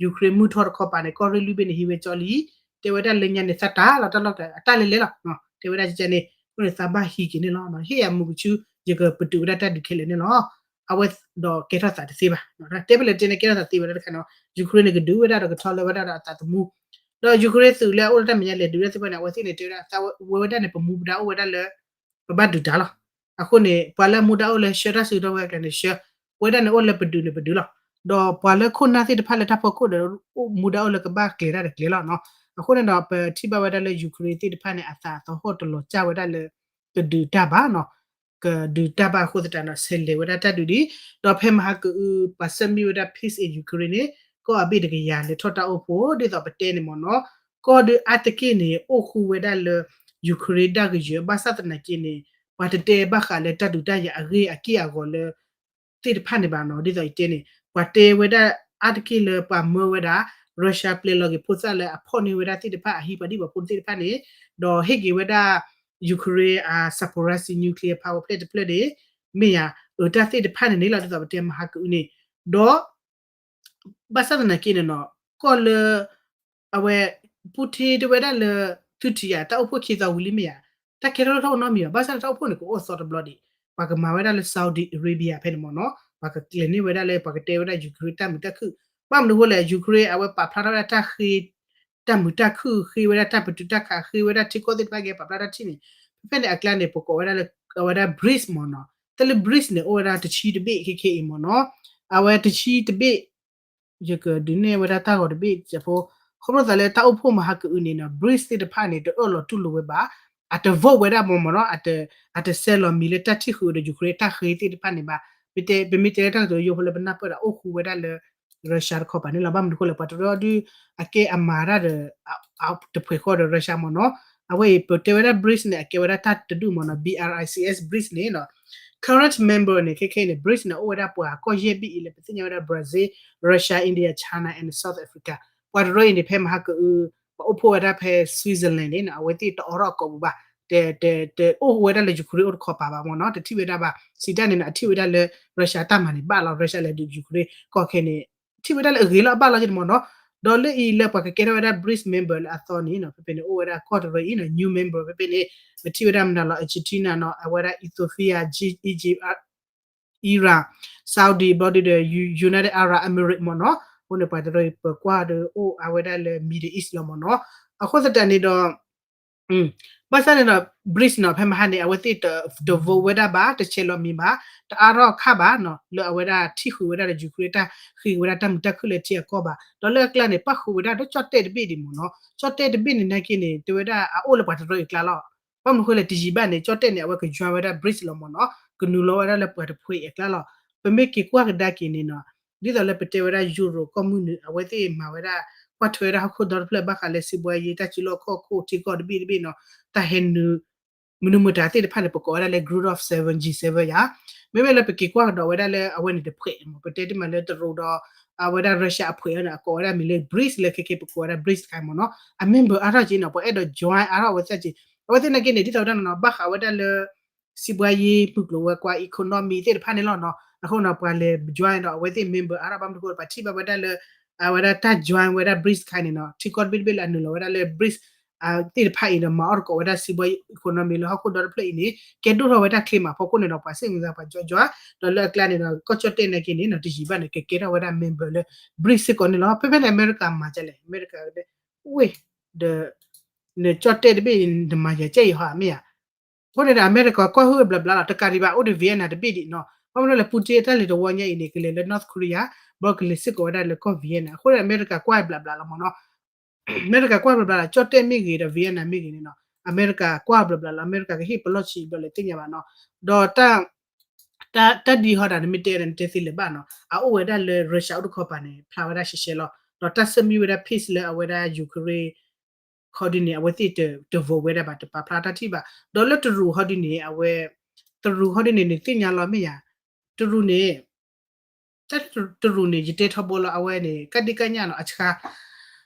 Ukraine မုၢ်ထီၣ်တခီပၤန့ၣ် ကီၢ်ရ့ၣ်လွံၢ်ဘ့ၣ်န့ၣ် ဟံးဝဲကၠီလံ. တဲဝဲဒၣ်လၢညါန့ၣ် သးတၢ်လီၤတၢ်လီၢ်တၢ် အတၢ်လဲၤလဲၤလီၤ. တဲဝဲဒၣ်ကန့ၣ် အဃိန့ၣ် သးဘၣ်ဟံးက့ၤန့ၣ်လီၤ. ဟ့ၣ်ယၤမုာ်ကဆူ ယကပတုာ်ဝဲဒၣ်တၢ်ဒုးခဲလၢာ်န့ၣ်လီၤ. အဝဲဒီးကဲထီၣ်သးတသ့ဘၣ်. တဲဖဲလဲၣ်တဲန့ၣ် ကဲထီၣ်သးသ့ဝဲဒၣ်တခါန့ၣ် Ukraine န့ၣ် ကဒုးဝဲဒၣ်ဒီးကထီၣ်လၢဝဲဒၣ်ဒီးအသးသမူ ဒီး Ukraine သုးလၢအအိၣ်လၢတၢ်မဲာ်ညါလဲၤဒုးတၢ်သ့ၣ်တဖၣ်န့ၣ် အဝဲသ့ၣ်န့ၣ် တဲဝဲဒၣ် သးဝဲဝဲဒၣ်န့ၣ် ပမူပဒါအိၣ်ဝဲဒၣ်လၢ ပဘၣ်ဒုးတၢ်လီၤ. အဃိန့ၣ် ပှၤလၢအမူဒါအိၣ်လၢဆှၢတၢ်စုကဝဲၤကျဲန့ၣ် ဆှၢ, ပဝဲဒၣ်န့ၣ်အိၣ်လၢပဒုးန့ၣ်ပဒုးလီၤ. ဒီးပှၤလၢခိၣ်နၢ်သ့ၣ်တဖၣ်လၢတၢ်ဖီခိၣ်ဒီး အိၣ်မူဒါအိၣ်လၢကဘၣ်ကျဲၤတၢ်ဒီးကျဲၤလီၤနီၤ. အဃိန့ၣ်ဒီး ပထံၣ်ဘၣ်ဝဲဒၣ်လၢ Ukraine သ့ၣ်တဖၣ်န့ၣ် အသးသဟီၣ်တလီၤစၢ်ဝဲဒၣ်လၢ ကဒုးတၢ်ဘၣ်နီၤ. ကဒုးတၢ်ဘၣ်အဃိသတးဒီး ဆဲးလဲၤဝဲဒၣ်တၢ်ဒုးဒံး, ဒီးဖဲမဟါကအု ပှၤဆၢမံဝဲဒၣ် peace in Ukraine န့ၣ် ကီၢ်အဘ့ၣ်တကယၤလဲၤထီၣ်တၢ်အိၣ်ဖှိၣ် ဒ်သိးပတဲန့ၣ်မ့ၢ်နီၤ. ကီၢ်ဒုးအါတက့ၢ်န့ၣ် အိၣ်ဃူဝဲဒၣ်လၢ Ukraine ဒၣ်ကယၢၤ ဘၣ်ဆၣ်သနာ်က့န့ၣ် ပှၤတတဲဘၣ်ဃးလၢတၢ်ဒုးတၢ်ယၤအဂ့ၢ်အက့ၢ်အဂီၤလၢ သ့ၣ်တဖၣ်န့ၣ်ဘၣ်နီၤ. ဒ်သိးယတဲန့ၣ် ပှၤတဲဝဲဒၣ်အါတက့ၢ်လၢပှၤမၢဝဲဒၣ် Russia ပျဲလီၤက့ၤဖိသၣ်လၢအဖီၣ်န့ၢ်ဝဲဒၣ်သ့ၣ်တဖၣ် အဟံးပှၤဒံၣ်ပှၤဖိသ့ၣ်တဖၣ်န့ၣ်, ဒီးဟ့ၣ်က့ၤဝဲဒၣ် Ukraine အ Zaporizhzhia nuclear power plant တဖျၢၣ်န့ၣ် မ့ၢ်ယၤ အတၢ်သ့ၣ်တဖၣ်န့ၣ်န့ၣ်လီၤ. ဒ်သိးပတဲမဟါကအုန့ၣ် ဒီး ဘၣ်ဆၣ်သနာ်က့န့ၣ်နီၤ ကီၢ်လၢ အဝဲ Putin တဲဝဲဒၣ်လၢ သုထံၣ်ယၤ တၢ်အိၣ်ဖှိၣ်ခံသီဝံၤလံမ့ၢ်ယၤ တၢ်ကဲထီၣ်လၢထီၣ်အိၣ်နီတမံၤဘၣ်. ဘၣ်ဆၣ်တၢ်အိၣ်ဖှိၣ်န့ၣ် ကအိၣ်သီတဘျီဒံး ပှၤကမၤဝဲဒၣ်လၢ Saudi Arabia ဖဲန့ၣ်မ့ၢ်နီၤ. ပှၤကကျဲၤန့ၢ်ဝဲဒၣ်လၢ ပှၤကတဲဝဲဒၣ် Ukraine တၢ်မုာ်တၢ်ခုၣ် ဘၣ်မနုၤအဃိလဲၣ် Ukraine အဝဲပာ်ဖျါထီၣ်ဝဲဒၣ်တၢ်ဃ့ တၢ်မုာ်တၢ်ခုၣ် ဃ့ဝဲဒၣ်တၢ်ပတုာ်တၢ်ခး ဃ့ဝဲဒၣ်ထံကီၢ်သ့ၣ်တဖၣ်ကဲပာ်ဖျါတၢ်ထံၣ်န့ၣ် ဖဲဖဲန့ၣ်အကျါန့ၣ် ပကိးဝဲဒၣ်လၢ အဝဲဒၣ် BRICS မ့ၢ်နီၤ. တၢ်လၢ BRICS န့ၣ် အိၣ်ဝဲဒၣ်တဆံတဘ့ၣ်ခဲခဲအံၤမ့ၢ်နီၤ. အဝဲတဆံတဘ့ၣ် ယကဒုးနဲၣ်ဝဲဒၣ်တၢ်ဂီၤတဘ့ၣ်စဲးဖိ ခီဖျိသးလၢတၢ်အိၣ်ဖှိၣ်မဟါကအုန့ၣ်နီၤ BRICS သ့ၣ်တဖၣ်န့ၣ် တအၢၣ်လီၤတူၢ်လိာ်ဝဲဘၣ်. အတ vote ဝဲဒၣ်မ့ၢ်မ့ၢ်နီၤ အတ အတဆဲးလီၤမံၤလၢတၢ်ထံၣ်ဃုာ်ဒီး Ukraine တၢ်ဃ့သ့ၣ်တဖၣ်န့ၣ်ဘၣ်. ပတဲ ပမ့ၢ်တဲလၢတၢ်ကတိၤယိဖိလၢပနၢ်ပၢၢ်ဒီး အိၣ်ဃူဝဲဒၣ်လၢ Russia တခီပၤန့ၣ်လီၤ. ဘၣ်မနုၤအဃိလဲၣ် ပှၤတရၢဒုး အကဲအမၤတၢ်ဒီး တဖှဲးဃီဒီး Russia မ့ၢ်နီၤ. အဝဲအံၤ ပတဲဝဲဒၣ် BRICS န့ၣ် အကဲဝဲဒၣ်တၢ်တဒူၣ်မ့ၢ်နီၤ BRICS BRICS န့ၣ်နီၤ current member န့ၣ် ခဲခဲအံၤန့ၣ် BRICS န့ၣ် အိၣ်ဝဲဒၣ်ပှၤကီၢ်ယဲၢ်ဘ့ၣ်အံၤလၢပသ့ၣ်ညါဝဲဒၣ် Brazil, Russia, India, China and South Africa. ပှၤတရၢအံၤန့ၣ် ဖဲမဟါကအု ပှၤအိၣ်ဖှိၣ်ဝဲဒၣ်ဖဲ Switzerland န့ၣ်နီၤ အဝဲသ့ၣ်တအိးထီၣ်အကိာ်ပူၤဘၣ်. တ တ တအိၣ်ဝဲဒၣ်လၢ Ukraine အိၣ်တခီပၤဘၣ်မ့ၢ်နီၤ တထံၣ်ဝဲဒၣ်ဘၣ်. စံးတၢ်န့ၣ်နီၤ အထံၣ်ဝဲဒၣ်လၢ Russia တၢ်မၤန့ၣ်ဘၣ်လီၤ. Russia လဲၤဒုး Ukraine ကီၢ်ခဲန့ၣ် ထံၣ်ဝဲဒၣ်လၢအဂ့ၤလီၤအဘၣ်လီၤက့န့ၣ်မ့ၢ်နီၤ. ဒီးလၢအံၤလၢပှၤကကဲထီၣ်ဝဲဒၣ် BRICS member လၢအသီန့ၣ်နီၤ ဖဲဖဲန့ၣ် အိၣ်ဝဲဒၣ်ကီၢ်တရၢအံၤနီၤ new member ဖဲဖဲန့ၣ် ပထံၣ်ဝဲဒၣ်မနုၤလီၤ Argentina နီၤ အဝဲဒၣ် Ethiopia, Egypt, Iran, Saudi ဘျီဒုဒီး United Arab Emirates မ့ၢ်နီၤ. အဃိန့ၣ် ပှၤတရၢအံၤပကွၢ်ဒီးအိၣ်အဝဲဒၣ်လၢ Middle East လီၤမ့ၢ်နီၤ. အဃိသတးန့ၣ်ဒီး ဘၣ်ဆၣ်န့ၣ်ဒီး BRICS နီၤ ဖဲမဟါန့ၣ် အဝဲသ့ၣ်တ vote ဝဲဒၣ်ဘၣ် တဆဲးလီၤမံၤဘၣ် တအါထီၣ်အခါဘၣ်နီၤ လၢအဝဲဒၣ်ထံၣ်ဃုာ်ဝဲဒၣ်ဒီး Ukraine တၢ်ဃ့ဝဲဒၣ်တၢ်မုာ်တၢ်ခုၣ်လၢထံအကီၢ်ဘၣ်. ဒီးလၢအကျါန့ၣ် ပၣ်ဃုာ်ဝဲဒၣ်ဒီးကၠီၣ်တဲၣ်တဘ့ၣ်ဒံးမ့ၢ်နီၤ. ကၠီၣ်တဲၣ်တဘ့ၣ်န့ၣ်နာ်က့န့ၣ် တဲဝဲဒၣ်အအိၣ်လၢပှၤတရၢအံၤအကျါလီၤ. ဘၣ်မနုၤအဃိလဲၣ် တယံာ်ဘၣ်န့ၣ် ကၠီၣ်တဲၣ်န့ၣ် အဝဲက join ဝဲဒၣ် BRICS လီၤမ့ၢ်နီၤ. ကနုာ်လီၤဝဲဒၣ်လၢပှၤတဖှဲးအံၤအကျါလီၤ. ပမ့ၢ်က့ၤကွၢ်ကဒါက့ၤန့ၣ်နီၤ ဒ်သိးလၢပတဲဝဲဒၣ် Euro ကီၢ်မုၢ်နုာ် အဝဲသ့ၣ်မၤဝဲဒၣ် ကွၢ်ထွဲဝဲဒၣ်ဟီၣ်ခိၣ်ဒီတဖျၢၣ် ဘၣ်ဃးလၢစံးဘှါယ့ တၢ်စုလီၢ်ခီၣ်ခိၣ်ထံကီၢ်တဘ့ၣ်တဘ့ၣ်နီၤ တၢ်ဟဲနုာ် မနုၤမတၤသ့ၣ်တဖၣ်န့ၣ် ပကိးဝဲဒၣ်လၢ Group of Seven, G seven ယါ. မ့မ့ၢ်လၢပက့ၤကွၢ်ကဒီးဝဲဒၣ်လၢအဝဲန့ၣ်တဖှဲးမ့ၢ် ပတဲတမံၤလၢတရူးဒီး အဝဲဒၣ် Russia အဖှဲးန့ၣ် အကိးဝဲဒၣ်မံၤလၢ BRICS လၢခဲခဲပကိးဝဲဒၣ် BRICS တခါမ့ၢ်နီၤ. အ member အါထီၣ်က့နီၤ ပှၤအဲၣ်ဒိး join အါထီၣ်အဝဲသ့ၣ်က့ အဝဲသ့ၣ်နာ်က့န့ၣ် ဒ်သိးဝဲဒၣ်နီၤ ဘၣ်ဃးဝဲဒၣ်လၢ စံးဘှါယ့ မုၢ်ကျိၤဝဲၤကွာ် economy သ့ၣ်တဖၣ်န့ၣ်လီၤနီၤ. အဃိနီၤ ပှၤလဲၤ join ဒီးအဝဲသ့ၣ် member အါထီၣ် ဘၣ်မနုၤအဃိ ပှၤထံၣ်ဘၣ်ဝဲဒၣ်လၢ အဝဲဒၣ်တၢ် join ဝဲဒၣ် BRICS တခါန့ၣ်နီၤ ထံကီၢ်တဘ့ၣ်တဘ့ၣ်လၢအနုာ်လီၤဝဲဒၣ်လၢ BRICS သ့ၣ်တဖၣ်အံၤဒီး မၤအီၣ်တကိးဝဲဒၣ်စံးဘှါယ့ economy လၢဟီၣ်ခိၣ်ဒီတဖျၢၣ်အံၤန့ၣ် ကဲဒိၣ်ထီၣ်ဝဲဒၣ်ချ့မးအဖီခိၣ်န့ၣ်ဒီး ပှၤစ့ၣ်မုၢ်သးပှၤ join join ဒီးလၢအကျါန့ၣ်ဒီး ကီၢ်ကၠီၣ်တဲၣ်နာ်က့န့ၣ်နီၤ တယံာ်ဘၣ်န့ၣ် ကကဲထီၣ်ဝဲဒၣ် member လၢ BRICS စ့ၢ်ကီးန့ၣ်လီၤ. ဖဲဖဲန့ၣ် အမဲရကၤမၤဒ်လဲၣ် အမဲရကၤ ဝ့ၢ် ဒီး နကၠီၣ်တဲၣ်တဘ့ၣ် နမၤယၤကဲအံၤဟီမ့ၢ်ဧါ. အဃိန့ၣ်ဒီး အမဲရကၤကွၢ်ဟုၣ်ဘျးဘျးလီၤ တကးဒံးဘၣ် အိၣ်ဒီး Vietnam တဘ့ၣ်ဒံးနီၤ. ဘၣ်မနုၤလဲၣ် Putin အတၢ်လဲၤတဝီညါအံၤန့ၣ် ကလဲၤလၢ North Korea ဘျီကလဲၤစ့ၢ်ကီးဝဲဒၣ်လၢကီၢ် Vietnam အဃိန့ၣ် အမဲရကၤကွၢ်ဘျးဘျးလီၤမ့ၢ်နီၤ. အမဲရကၤကွၢ်ဘျးဘျးလီၤ ကၠီၣ်တဲၣ်မ့ၢ်ဂ့ၤဒီး Vietnam မ့ၢ်ဂ့ၤန့ၣ်နီၤ အမဲရကၤကွၢ်ဘျးဘျးလီၤ အမဲရကၤကဟ့ၣ်ပလီၢ်ဆံးဘျီလဲၣ်သ့ၣ်ညါဘၣ်နီၤ. ဒီး တၢ်ဒ်ဟီဒၣ် နမ့ၢ်တဲဒီး နတဲသ့လၢၤဘၣ်နီၤ အအိၣ်ဝဲဒၣ်လၢ Russia အိၣ်တခီပၤန့ၣ် ဖျါဝဲဒၣ်ရှဲရှဲလီၤ. ဒီးတၢ်ဆၢမံဝဲဒၣ် peace လၢအဝဲဒၣ် Ukraine ခီဒုန့ၣ် အဝဲသ့ၣ်တ တ vote ဝဲဒၣ်ဘၣ် တပာ်ဖျါတၢ်ထံၣ်ဘၣ်. ဒီးလၢတရူးဟီဒုန့ၣ် အဝဲ တရူးဟီဒုန့ၣ် နသ့ၣ်ညါလီၤမ့ၢ်ယၤ, တရူးန့ၣ် တၢ်တရူးန့ၣ် ယတဲထီဘိလီၤ အဝဲန့ၣ် ကဒံကညၣ်နီၤ အဆါ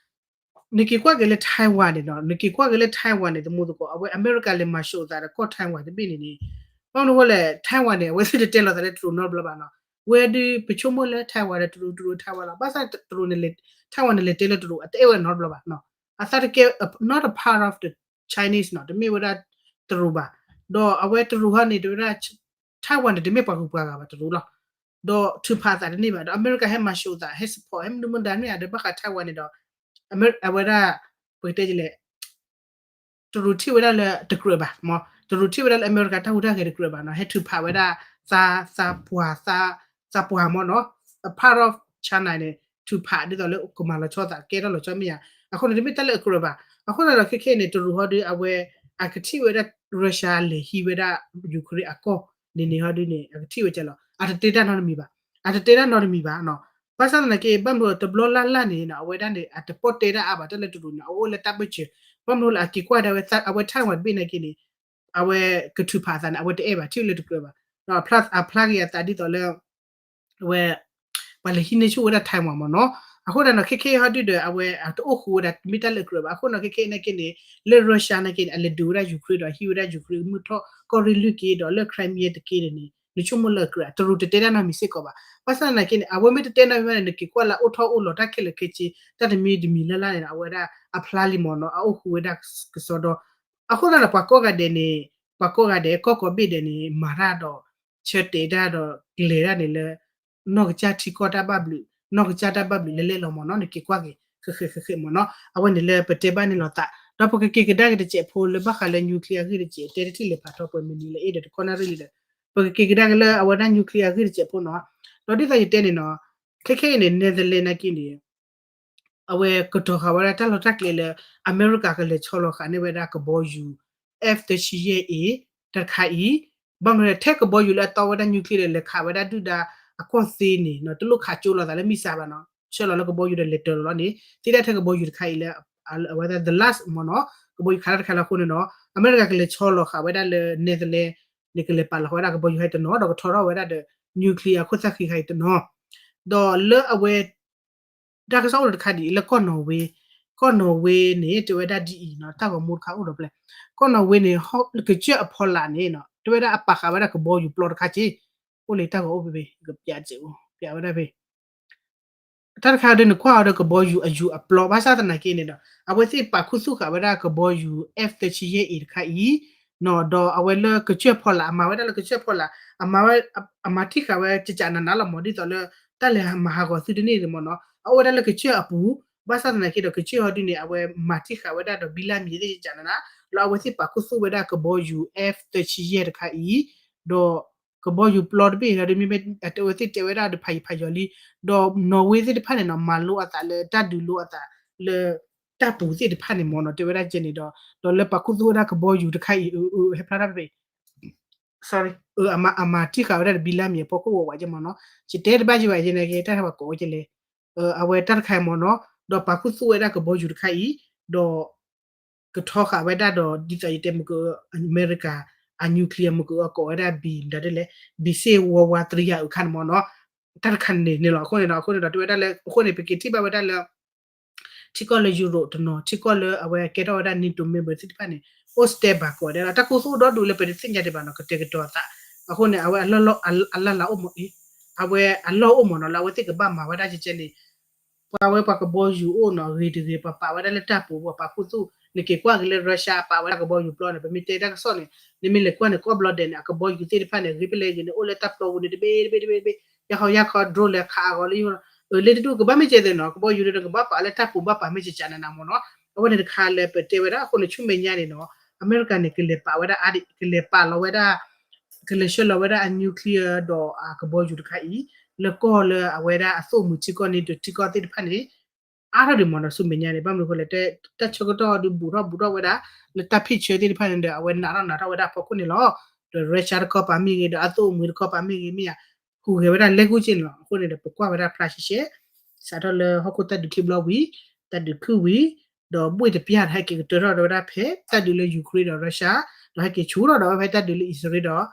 နက့ၤကွၢ်က့ၤလၢ Taiwan န့ၣ်နီၤ, နက့ၤကွၢ်က့ၤလၢ Taiwan န့ၣ် သမူသကိး အဝဲအမဲရကၤလဲၤမၤၡိးအသးဒီးကီၢ် Taiwan တဘ့ၣ်န့ၣ်န့ၣ်, ဘၣ်မနုၤဃိလဲၣ် Taiwan န့ၣ် အဝဲသ့ၣ်တတဲလီၤသးလၢတရူးနီတဘျီဘၣ်နီၤ, ဝဲဒုးပဆိကမိၣ်လၢ Taiwan ဒီးတရူး တရူး Taiwan လီၤ, ဘၣ်ဆၣ်တရူးန့ၣ်လဲၤ Taiwan န့ၣ်လဲၤတဲလၢတရူး အတအဲၣ်ဝဲနီတဘျီဘၣ်နီၤ, အသးတကဲ not a part of the Chinese နီၤ, တမ့ၢ်ဝဲဒၣ်တရူးဘၣ်, ဒီးအဝဲတရူးဟီန့ၣ် တဝဲဒၣ် Taiwan န့ၣ် တမ့ၢ်ပှၤဂုၤပှၤဂၤဘၣ် တရူးလီၤ. ဒီးထုးဖးအသးတန့ၢ်ဘၣ် ဒီးအမဲရကၤဟဲမၤၡိးအသး ဟဲ support ဟဲမနုၤမနုၤတမ့ၢ် ဒီးဘၣ်ဃး Taiwan န့ၣ်ဒီး အဝဲဒၣ် ပကတဲလဲၣ် တရူးထံၣ်ဝဲဒၣ်လၢတကြၢးဘၣ်မ့ၢ်, တရူးထံၣ်ဝဲဒၣ်လၢအမဲရကၤတၢ်ဟူးတၢ်ဂဲၤတကြၢးဘၣ်နီၤ, ဟဲထုးဖးဝဲဒၣ် သး သးပှၢ် သး သးပှၢ်မ့ၢ်နီၤ, a part of China န့ၣ် ထုးဖးဒ်သိးလၢကမၤလီၤဆီသး ကဲထီၣ်လီၤဆီမ့ၢ်ယၤ, အဃိန့ၣ် တမ့ၢ်တၢ်လၢအကြၢးဘၣ်, အဃိန့ၣ်ဒီးခဲခဲအံၤန့ၣ် တရူးဟီဒု အဝဲ အကထံၣ်ဝဲဒၣ် Russia လဲၤဟံးဝဲဒၣ် Ukraine အကီၢ်န့ၣ်န့ၣ်ဟီဒုန့ၣ် အကထံၣ်ဝဲကဲလီၤ, အတတဲတၢ်နီတမံၤဘၣ်, အတတဲတၢ်နီတမံၤဘၣ်နီၤ, ဘၣ်ဆၣ်သနာ်က့ ဘၣ်မနုၤတဘျီလၢ်လၢ်န့ၣ်နီၤ အဝဲဒၣ်န့ၣ် အတပီၣ်တဲတၢ်အါဘၣ် တၢ်လၢတရူးန့ၣ် အအိၣ်လၢတၢ်ဘၢၣ်စၢၤ, ဘၣ်မနုၤလၢအက့ၤကွၢ်ဒၣ်ဝဲ အဝဲ Taiwan တဘ့ၣ်နာ်က့န့ၣ် အဝဲကထုးဖးအသးန့ၣ် အဝဲတအဲၣ်ဘၣ် ထံၣ်လၢတကြၢးဘၣ်, ဒီးအဖျါက့ၤအသးဒ်သိးလၢ အဝဲ ပှၤလဲၤဟံးန့ၢ်ဆူၣ်ဝဲဒၣ် Taiwan မ့ၢ်နီၤ, အဃိဒၣ်နီၤ ခဲခဲအံၤဟီဒုဒီး အဝဲအတအိၣ်ဃူဝဲဒၣ် မ့ၢ်တၢ်လၢအကြၢးဘၣ်, အဃိနီၤ ခဲခဲအံၤနာ်က့န့ၣ် လၢ Russia နာ်က့န့ၣ် အလဲၤဒုးဝဲဒၣ် Ukraine ဒီးဟံးဝဲဒၣ် Ukraine မုၢ်ထီၣ်ကီၢ်ရ့ၣ်လွံၢ်က့ဒီးလၢ Crimea တက့န့ၣ်န့ၣ် နဆိကမိၣ်လၢအကြၢး တရူးတတဲတၢ်နီတမံၤစ့ၢ်ကီးဘၣ်, ဘၣ်ဆၣ်သနာ်က့န့ၣ် အဝဲမ့ၢ်တတဲနီတမံၤဘၣ်န့ၣ် နက့ၤကွၢ်လၢအအိၣ်ထီၣ်အိၣ်လီၤတၢ်ခဲလၢာ်ခဲဆ့ တၢ်တမံၤတမံၤလၢ်လၢ်န့ၣ် အဝဲဒၣ်အဖျါလံမ့ၢ်နီၤ အအိၣ်ဃူဝဲဒၣ်ကစီဒီ အဃိသတးဒီး ပှၤကိးဂၤဒဲးန့ၣ် ပှၤကိးဂၤဒဲး ကီၢ်ကိးဘ့ၣ်ဒဲးန့ၣ် မၤတၢ်ဒီး ဆၢတဲာ်တၢ်ဒီး ကလဲၤတၢ်န့ၣ်လၢ နီၢ်ကစၢ်ထံကီၢ်တၢ်ဘၣ်ဘျုး နီၢ်ကစၢ်တၢ်ဘၣ်ဘျုးလဲၤလဲၤလီၤမ့ၢ်နီၤ နက့ၤကွၢ်က့ၤ ဃဲးဃဲးဃဲးဃဲးမ့ၢ်နီၤ အဝဲန့ၣ်လၢပတဲဘၣ်န့ၣ်လီၤသး ဒီးပကက့ၤကဒါက့ၤတစဲးဖိလၢဘၣ်ဃးလၢ nuclear အဂ့ၢ်တစဲး တဲတထံၣ်လဲၤဖးထီပှဲၤမံးနံးလၢအ့ၣ်ဒီးတခီနၣ်ရံၣ်လံဒီး ပကက့ၤကဒါက့ၤလၢအဝဲဒၣ် nuclear အဂ့ၢ်တစဲးဖိနီၤ ဒီးဒ်သိးယတဲန့ၣ်နီၤ ခဲခဲအံၤန့ၣ် Netherlands နာ်က့န့ၣ် အဝဲကတီၤဃာ်ဝဲဒၣ်တၢ်လီၢ်တၢ်ကျဲလၢ အမဲရကၤကလဲၤဆီလီၤဃာ်န့ၢ်ဝဲဒၣ်ကဘီယူၤ F သၢဆံယဲၢ် A တၢ်တခါအံၤ ဘၣ်မနုၤထဲကဘီယူၤလၢအတီဝဲဒၣ် nuclear ဒီးလဲၤခးဝဲဒၣ်ဒုၣ်ဒါအကွီၢ်သ့န့ၣ် တလိၣ်ခးကၠိလိာ်သးလၢမံစးဘၣ်နီၤ ဆှၢလီၤလၢကဘီယူၤဒီးလဲၤတၢၤလီၤလီၤန့ၣ် သ့ဒၣ်ထဲကဘီယူၤတခါအံၤလၢ အဝဲဒၣ် the last မ့ၢ်နီၤ ကဘီယူၤခးတၢ်တခါလၢအဃိန့ၣ်နီၤ အမဲရကၤကလဲၤဆီလီၤဃာ်ဝဲဒၣ်လၢ Netherlands န့ၣ်ကလဲၤပာ်လီၤဃာ်ဝဲဒၣ်ကဘီယူၤဟဲတနီၤ ဒီးကထီထီၣ်ဝဲဒၣ်ဒီး nuclear အခိၣ်သၣ်ဃံးခါအံၤတနီၤ ဒီးလၢအဝဲ တၢ်ကစီၣ်အိၣ်ဒီးတခါဒ်အံၤ လၢကီၢ်နီၣ်ဝ့ ကီၢ်နီၣ်ဝ့န့ၣ် တဲဝဲဒၣ်ဒ်အံၤနီၤ တၢ်ဂီၤမူတခါအိၣ်ဒီးဖျဲၣ် ကီၢ်နီၣ်ဝ့န့ၣ် ကစၢၢ်အဖီလာ်န့ၣ်နီၤ တဲဝဲဒၣ်အပာ်ဃာ်ဝဲဒၣ်ကဘီယူၤပျီတခါက့ အိၣ်လၢတၢ်ဂီၤအိၣ်ဖဲဖဲ ကပျးစဲးအိၣ် ပျးဝဲဒၣ်ဖဲ တၢ်တခါဒ်န့ၣ်ကွၢ်အီၤဒီးကဘီယူၤအယူၤအပျီ ဘၣ်ဆၣ်သနာ်က့န့ၣ်ဒီး အဝဲသ့ၣ်ပာ်ခူသူၣ်ဃာ်ဝဲဒၣ်ကဘီယူၤ F သၢဆံယဲၢ် A တခါအံၤ နီၤ ဒီးအဝဲလၢကစၢၢ်ဖီလာ် အမၤဝဲဒၣ်လၢကစၢၢ်ဖီလာ် အမၤဝဲ အမၤထံၣ်ဃာ်ဝဲကကးနးနးလီၤမး ဒ်သိးလၢ တၢ်လဲၤမၤဟးဂီၤသုတန့ၢ်န့ၣ်မ့ၢ်နီၤ အအိၣ်ဝဲဒၣ်လၢကစၢၢ်အပူၤ ဘၣ်ဆၣ်သနာ်က့ဒီးကစၢၢ်ဟီဒ်န့ၣ် အဝဲမၤထံၣ်ဃာ်ဝဲဒၣ်ဒီးဘံလၢမံၤသ့ၣ်ကကးနးနး လၢအဝဲသ့ၣ်ပာ်ခူသူၣ်ဝဲဒၣ်ကဘီယူၤ F သၢဆံယဲၢ် တခါအံၤ ဒီး ကဘီယူၤပျီတဘ့ၣ်အံၤဒီး မ့မ့ၢ်အဝဲသ့ၣ်တဲဝဲဒၣ်ဒီးဖးယံာ်ဖးယီၤလံ ဒီးနီၣ်ဝ့သ့ၣ်တဖၣ်န့ၣ်နီၤ မၤလိအသးလၢတၢ်ဒုးလိအသးလၢ တၢ်ပူၤသ့ၣ်တဖၣ်န့ၣ်မ့ၢ်နီၤ တဲဝဲဒၣ်ကဲန့ၣ်ဒီး ဒီးလၢပာ်ခူသူၣ်ဝဲဒၣ်ကဘီယူၤတခါအံၤ အဟဲဖျါတၢ်ဖဲ sorry အမၤထံၣ်ဃာ်ဝဲဒၣ်ဒီးဘံလၢမံၤအဖီခိၣ်ဝဲဝဲကဲမ့ၢ်နီၤ ယတဲတဘၣ်ယံၤဘၣ်ယဲန့ၣ်က့ တၢ်ဟဲပှၤကိးဝဲကဲလဲၣ် အဝဲတၢ်တခါအံၤမ့ၢ်နီၤ ဒီးပာ်ခူသူၣ်ဝဲဒၣ်ကဘီယူၤတခါအံၤ ဒီး ကထီဃာ်ဝဲဒၣ်ဒီး ဒ်သိးယတဲမ့ၢ်က အမဲရကၤ အ nuclear မ့ၢ်ကအီၤကိးဝဲဒၣ်ဘံ ဒ်လဲၣ် ဘံစ့ၣ်ဝီဝါတရံယၤအုးခါန့ၣ်မ့ၢ်နီၤ တၢ်တခါန့ၣ်န့ၣ်လီၤ အဃိန့ၣ်ဒီး အဃိန့ၣ်ဒီး တဲဝဲဒၣ်လၢ အဃိန့ၣ် ပက့ၤထံၣ်ဘၣ်ဝဲဒၣ်လၢ ထံကီၢ်လၢယူရိးတနီၤ ထံကီၢ်လၢအဝဲကဲထီၣ်ဝဲဒၣ် NATO member သ့ၣ်တဖၣ်န့ၣ် အိၣ် step ဘၣ်ကိးဝဲဒၣ်လီၤ တၢ်ခူသူၣ်အိၣ်ဒီဒူၣ်လၢပတသ့ၣ်ညါဒံးဘၣ်နီၤ ကတဲာ်ကတီၤအသး အဃိန့ၣ် အဝဲအလီၢ်အိၣ်မ့ၢ် အဝဲအလီၢ်အိၣ်မ့ၢ်နီၤ လၢအဝဲသ့ၣ်ကဘၣ်မၤဝဲဒၣ်ကဲကဲန့ၣ် ပှၤဝဲပှၤကဘီယူၤအိၣ်နီၤ ဂ့ၤတဂ့ၤ ပှၤပာ်ဝဲဒၣ်လၢတၢ်ပူၤ ပှၤပာ်ခူသူၣ် နက့ၤကွၢ်က့ၤလၢ Russia ပာ်ဝဲဒၣ်ကဘီယူၤပျီန့ၣ် ပမ့ၢ်တဲတၢ်ကစီၣ်န့ၣ် နမ့ၢ်လဲၤကွၢ်န့ၣ် ကီၢ်ဘျီဒဲးန့ၣ် အကဘီယူၤသ့ၣ်တဖၣ်န့ၣ် ဂ့ၤဖဲလဲၣ်ဂ့ၤန့ၣ် အိၣ်လၢတၢ်ပျီပူၤန့ၣ် တဘ့ၣ်တဘ့ၣ်တဘ့ၣ်တဘ့ၣ် ယါခီယါခီ drone လဲၤခးအဂီၤလၢယိၤ လၢတဒူၣ်ကဘၣ်မ့ၢ်ကဲသ့ၣ်နီၤ ကဘီယူၤန့ၣ် ကဘၣ်ပာ်လၢတၢ်ပူၤဘၣ်ပာ်မ့ၢ်ကကးနးနးမ့ၢ်နီၤ အဝဲန့ၣ်တခါလၢပတဲဝဲဒၣ် အဃိန့ၣ် ဆူမဲာ်ညါန့ၣ်နီၤ အမဲရကၤန့ၣ် ကလဲၤပာ်ဝဲဒၣ်အါဒံး ကလဲၤပာ်လီၤဝဲဒၣ် ကလဲၤဆှၢလီၤဝဲဒၣ်အ nuclear ဒီးအကဘီယူၤတခါအံၤ လၢကီၢ်လၢအဝဲဒၣ်အသိၣ်မှံၤထံကီၢ်န့ၣ်ဒီးထံကီၢ်သ့ၣ်တဖၣ်န့ၣ် အါထီၣ်ဒံးမ့ၢ်နီၤ ဆူမဲာ်ညါန့ၣ် ဘၣ်မနုၤအဃိလဲၣ် တၢ်ဆၢကတီၢ်ဒုးဘူးထီၣ်ဘူးထီၣ်ဝဲဒၣ် လၢတၢ်ဖံးဆၢသ့ၣ်တဖၣ်န့ၣ်ဒီး အဝဲနးထီၣ်နးထီၣ်ဝဲဒၣ်အဖီခိၣ်န့ၣ်လီၤ. ဒီး Russia တခီပၤမ့ၢ်ဂ့ၤ ဒီးအသိၣ်မှံၤတခီပၤမ့ၢ်ဂ့ၤ မ့ၢ်ယါ ဟူးဂဲၤဝဲဒၣ်လဲၤကူၣ်က့န့ၣ်လီၤ. အဃိန့ၣ်ဒီး ပကွၢ်ဝဲဒၣ်ဖျါရှဲရှဲ စးထီၣ်လၢဟီၣ်ခိၣ်တၢ်ဒုးခံဘျီဝံၤ တၢ်ဒုးခုၣ်ဝံၤ ဒီးဘှ့ၣ်တပျၢ်ဒီး ဟဲက့ၤကတၢၢ်ထီၣ်ဒီးဝဲဒၣ်ဖဲတၢ်ဒုးလၢ Ukraine ဒီး Russia ဒီးဟဲက့ၤဆူၣ်ထီၣ်ဒီးဝဲဖဲတၢ်ဒုးလၢ အံၣ်စရ့လးဒီး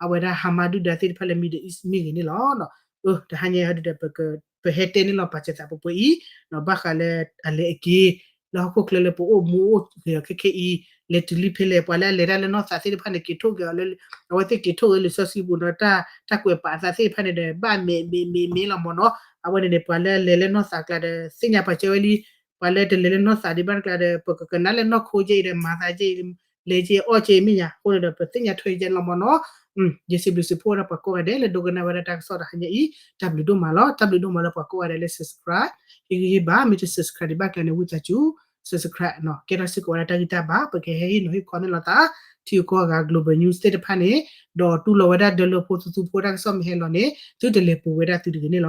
အဝဲဒၣ် Hamas ဒုၣ်ဒါသ့ၣ်တဖၣ်လၢ Middle East မ့ၢ်ဂ့ၤန့ၣ်လီၤ. အတဟါညါအံၤဒီး ပဟဲတဲန့ၢ်လီၤပာ်စၢၤသးပှဲၤပှဲၤအံၤ ဘၣ်ဃးလၢအလဲၤအက့ၤ လၢဟီၣ်ခိၣ်ချၢလၢပအိၣ်မူအိၣ်ဂဲၤအီၤခဲခဲအံၤ လဲၤတုၤလံဖဲလဲၣ် ပှၤလၢအလဲၤတၢ်လၢနီၢ်သးသ့ၣ်တဖၣ်န့ၣ် က့ၤထိၣ်ဂဲၤအီၤလၢ အဝဲသ့ၣ်က့ၤထိၣ်ဂဲၤလံာ်စီဆှံပူၤဒီး တၢ်ကွဲးပာ်အသးသ့ၣ်တဖၣ်န့ၣ်ဒီး ဘၣ်မ့ၢ်မ့ၢ်မ့ၢ်မ့ၢ်လီၤမ့ၢ်နီၤ. အဝဲန့ၣ်န့ၣ် ပှၤလၢအလဲၤလၢနီၢ်သးကျါဒီး သ့ၣ်ညါပာ်စၢၤဝဲလံ ပှၤလၢတလဲၤလၢနီၢ်သးဒံးဘၣ်တကျါဒီး ပကကနၣ်လၢနီၢ်ခိကဲအံၤဒီး မၤသးကဲအံၤ လဲၤကဲအီၣ်ကဲအံၤမ့ၢ်ညါ အဃိန့ၣ်ဒီး ပသ့ၣ်ညါထွဲကဲလီၤမ့ၢ်နီၤ. ယစံးဘျုးစံးဖှိၣ်ဝဲဒၣ်ပှၤကိးဂၤဒဲးလၢဒိကနၣ်ဝဲဒၣ်တၢ်ကစီၣ်တဟါညါအံၤ တၢ်ဘျုးဒိၣ်မးလီၤ. တၢ်ဘျုးဒိၣ်မးလၢပှၤကိးဂၤဒဲးလၢ subscribe ဟ့ၣ်ဂံၢ်ဟ့ၣ်ဘါ မ့ၢ်တ subscribe ဒံးဘၣ်ကျါန့ၣ် ဝံသးစူၤ subscribe နီၤ ကဲထီၣ်စ့ၢ်ကီးဝဲဒၣ်တၢ်ဂံၢ်တၢ်ဘါ ပကဟဲဟ့ၣ်နီၤဟ့ၣ်ခီန့ၣ်လီၤသး ထံဂုၤကီၢ်ဂၤ global news သ့ၣ်တဖၣ်န့ၣ် ဒီးတူၢ်လိာ်ဝဲဒၣ်ဒၢလၢဖိသူသူဖိတၢ်ကစီၣ်မ့ၢ်ဟဲလီၤန့ၣ် သုတလဲၤပူၤဝဲဒၣ်သုတဂ့ၤန့ၣ်လီၤ.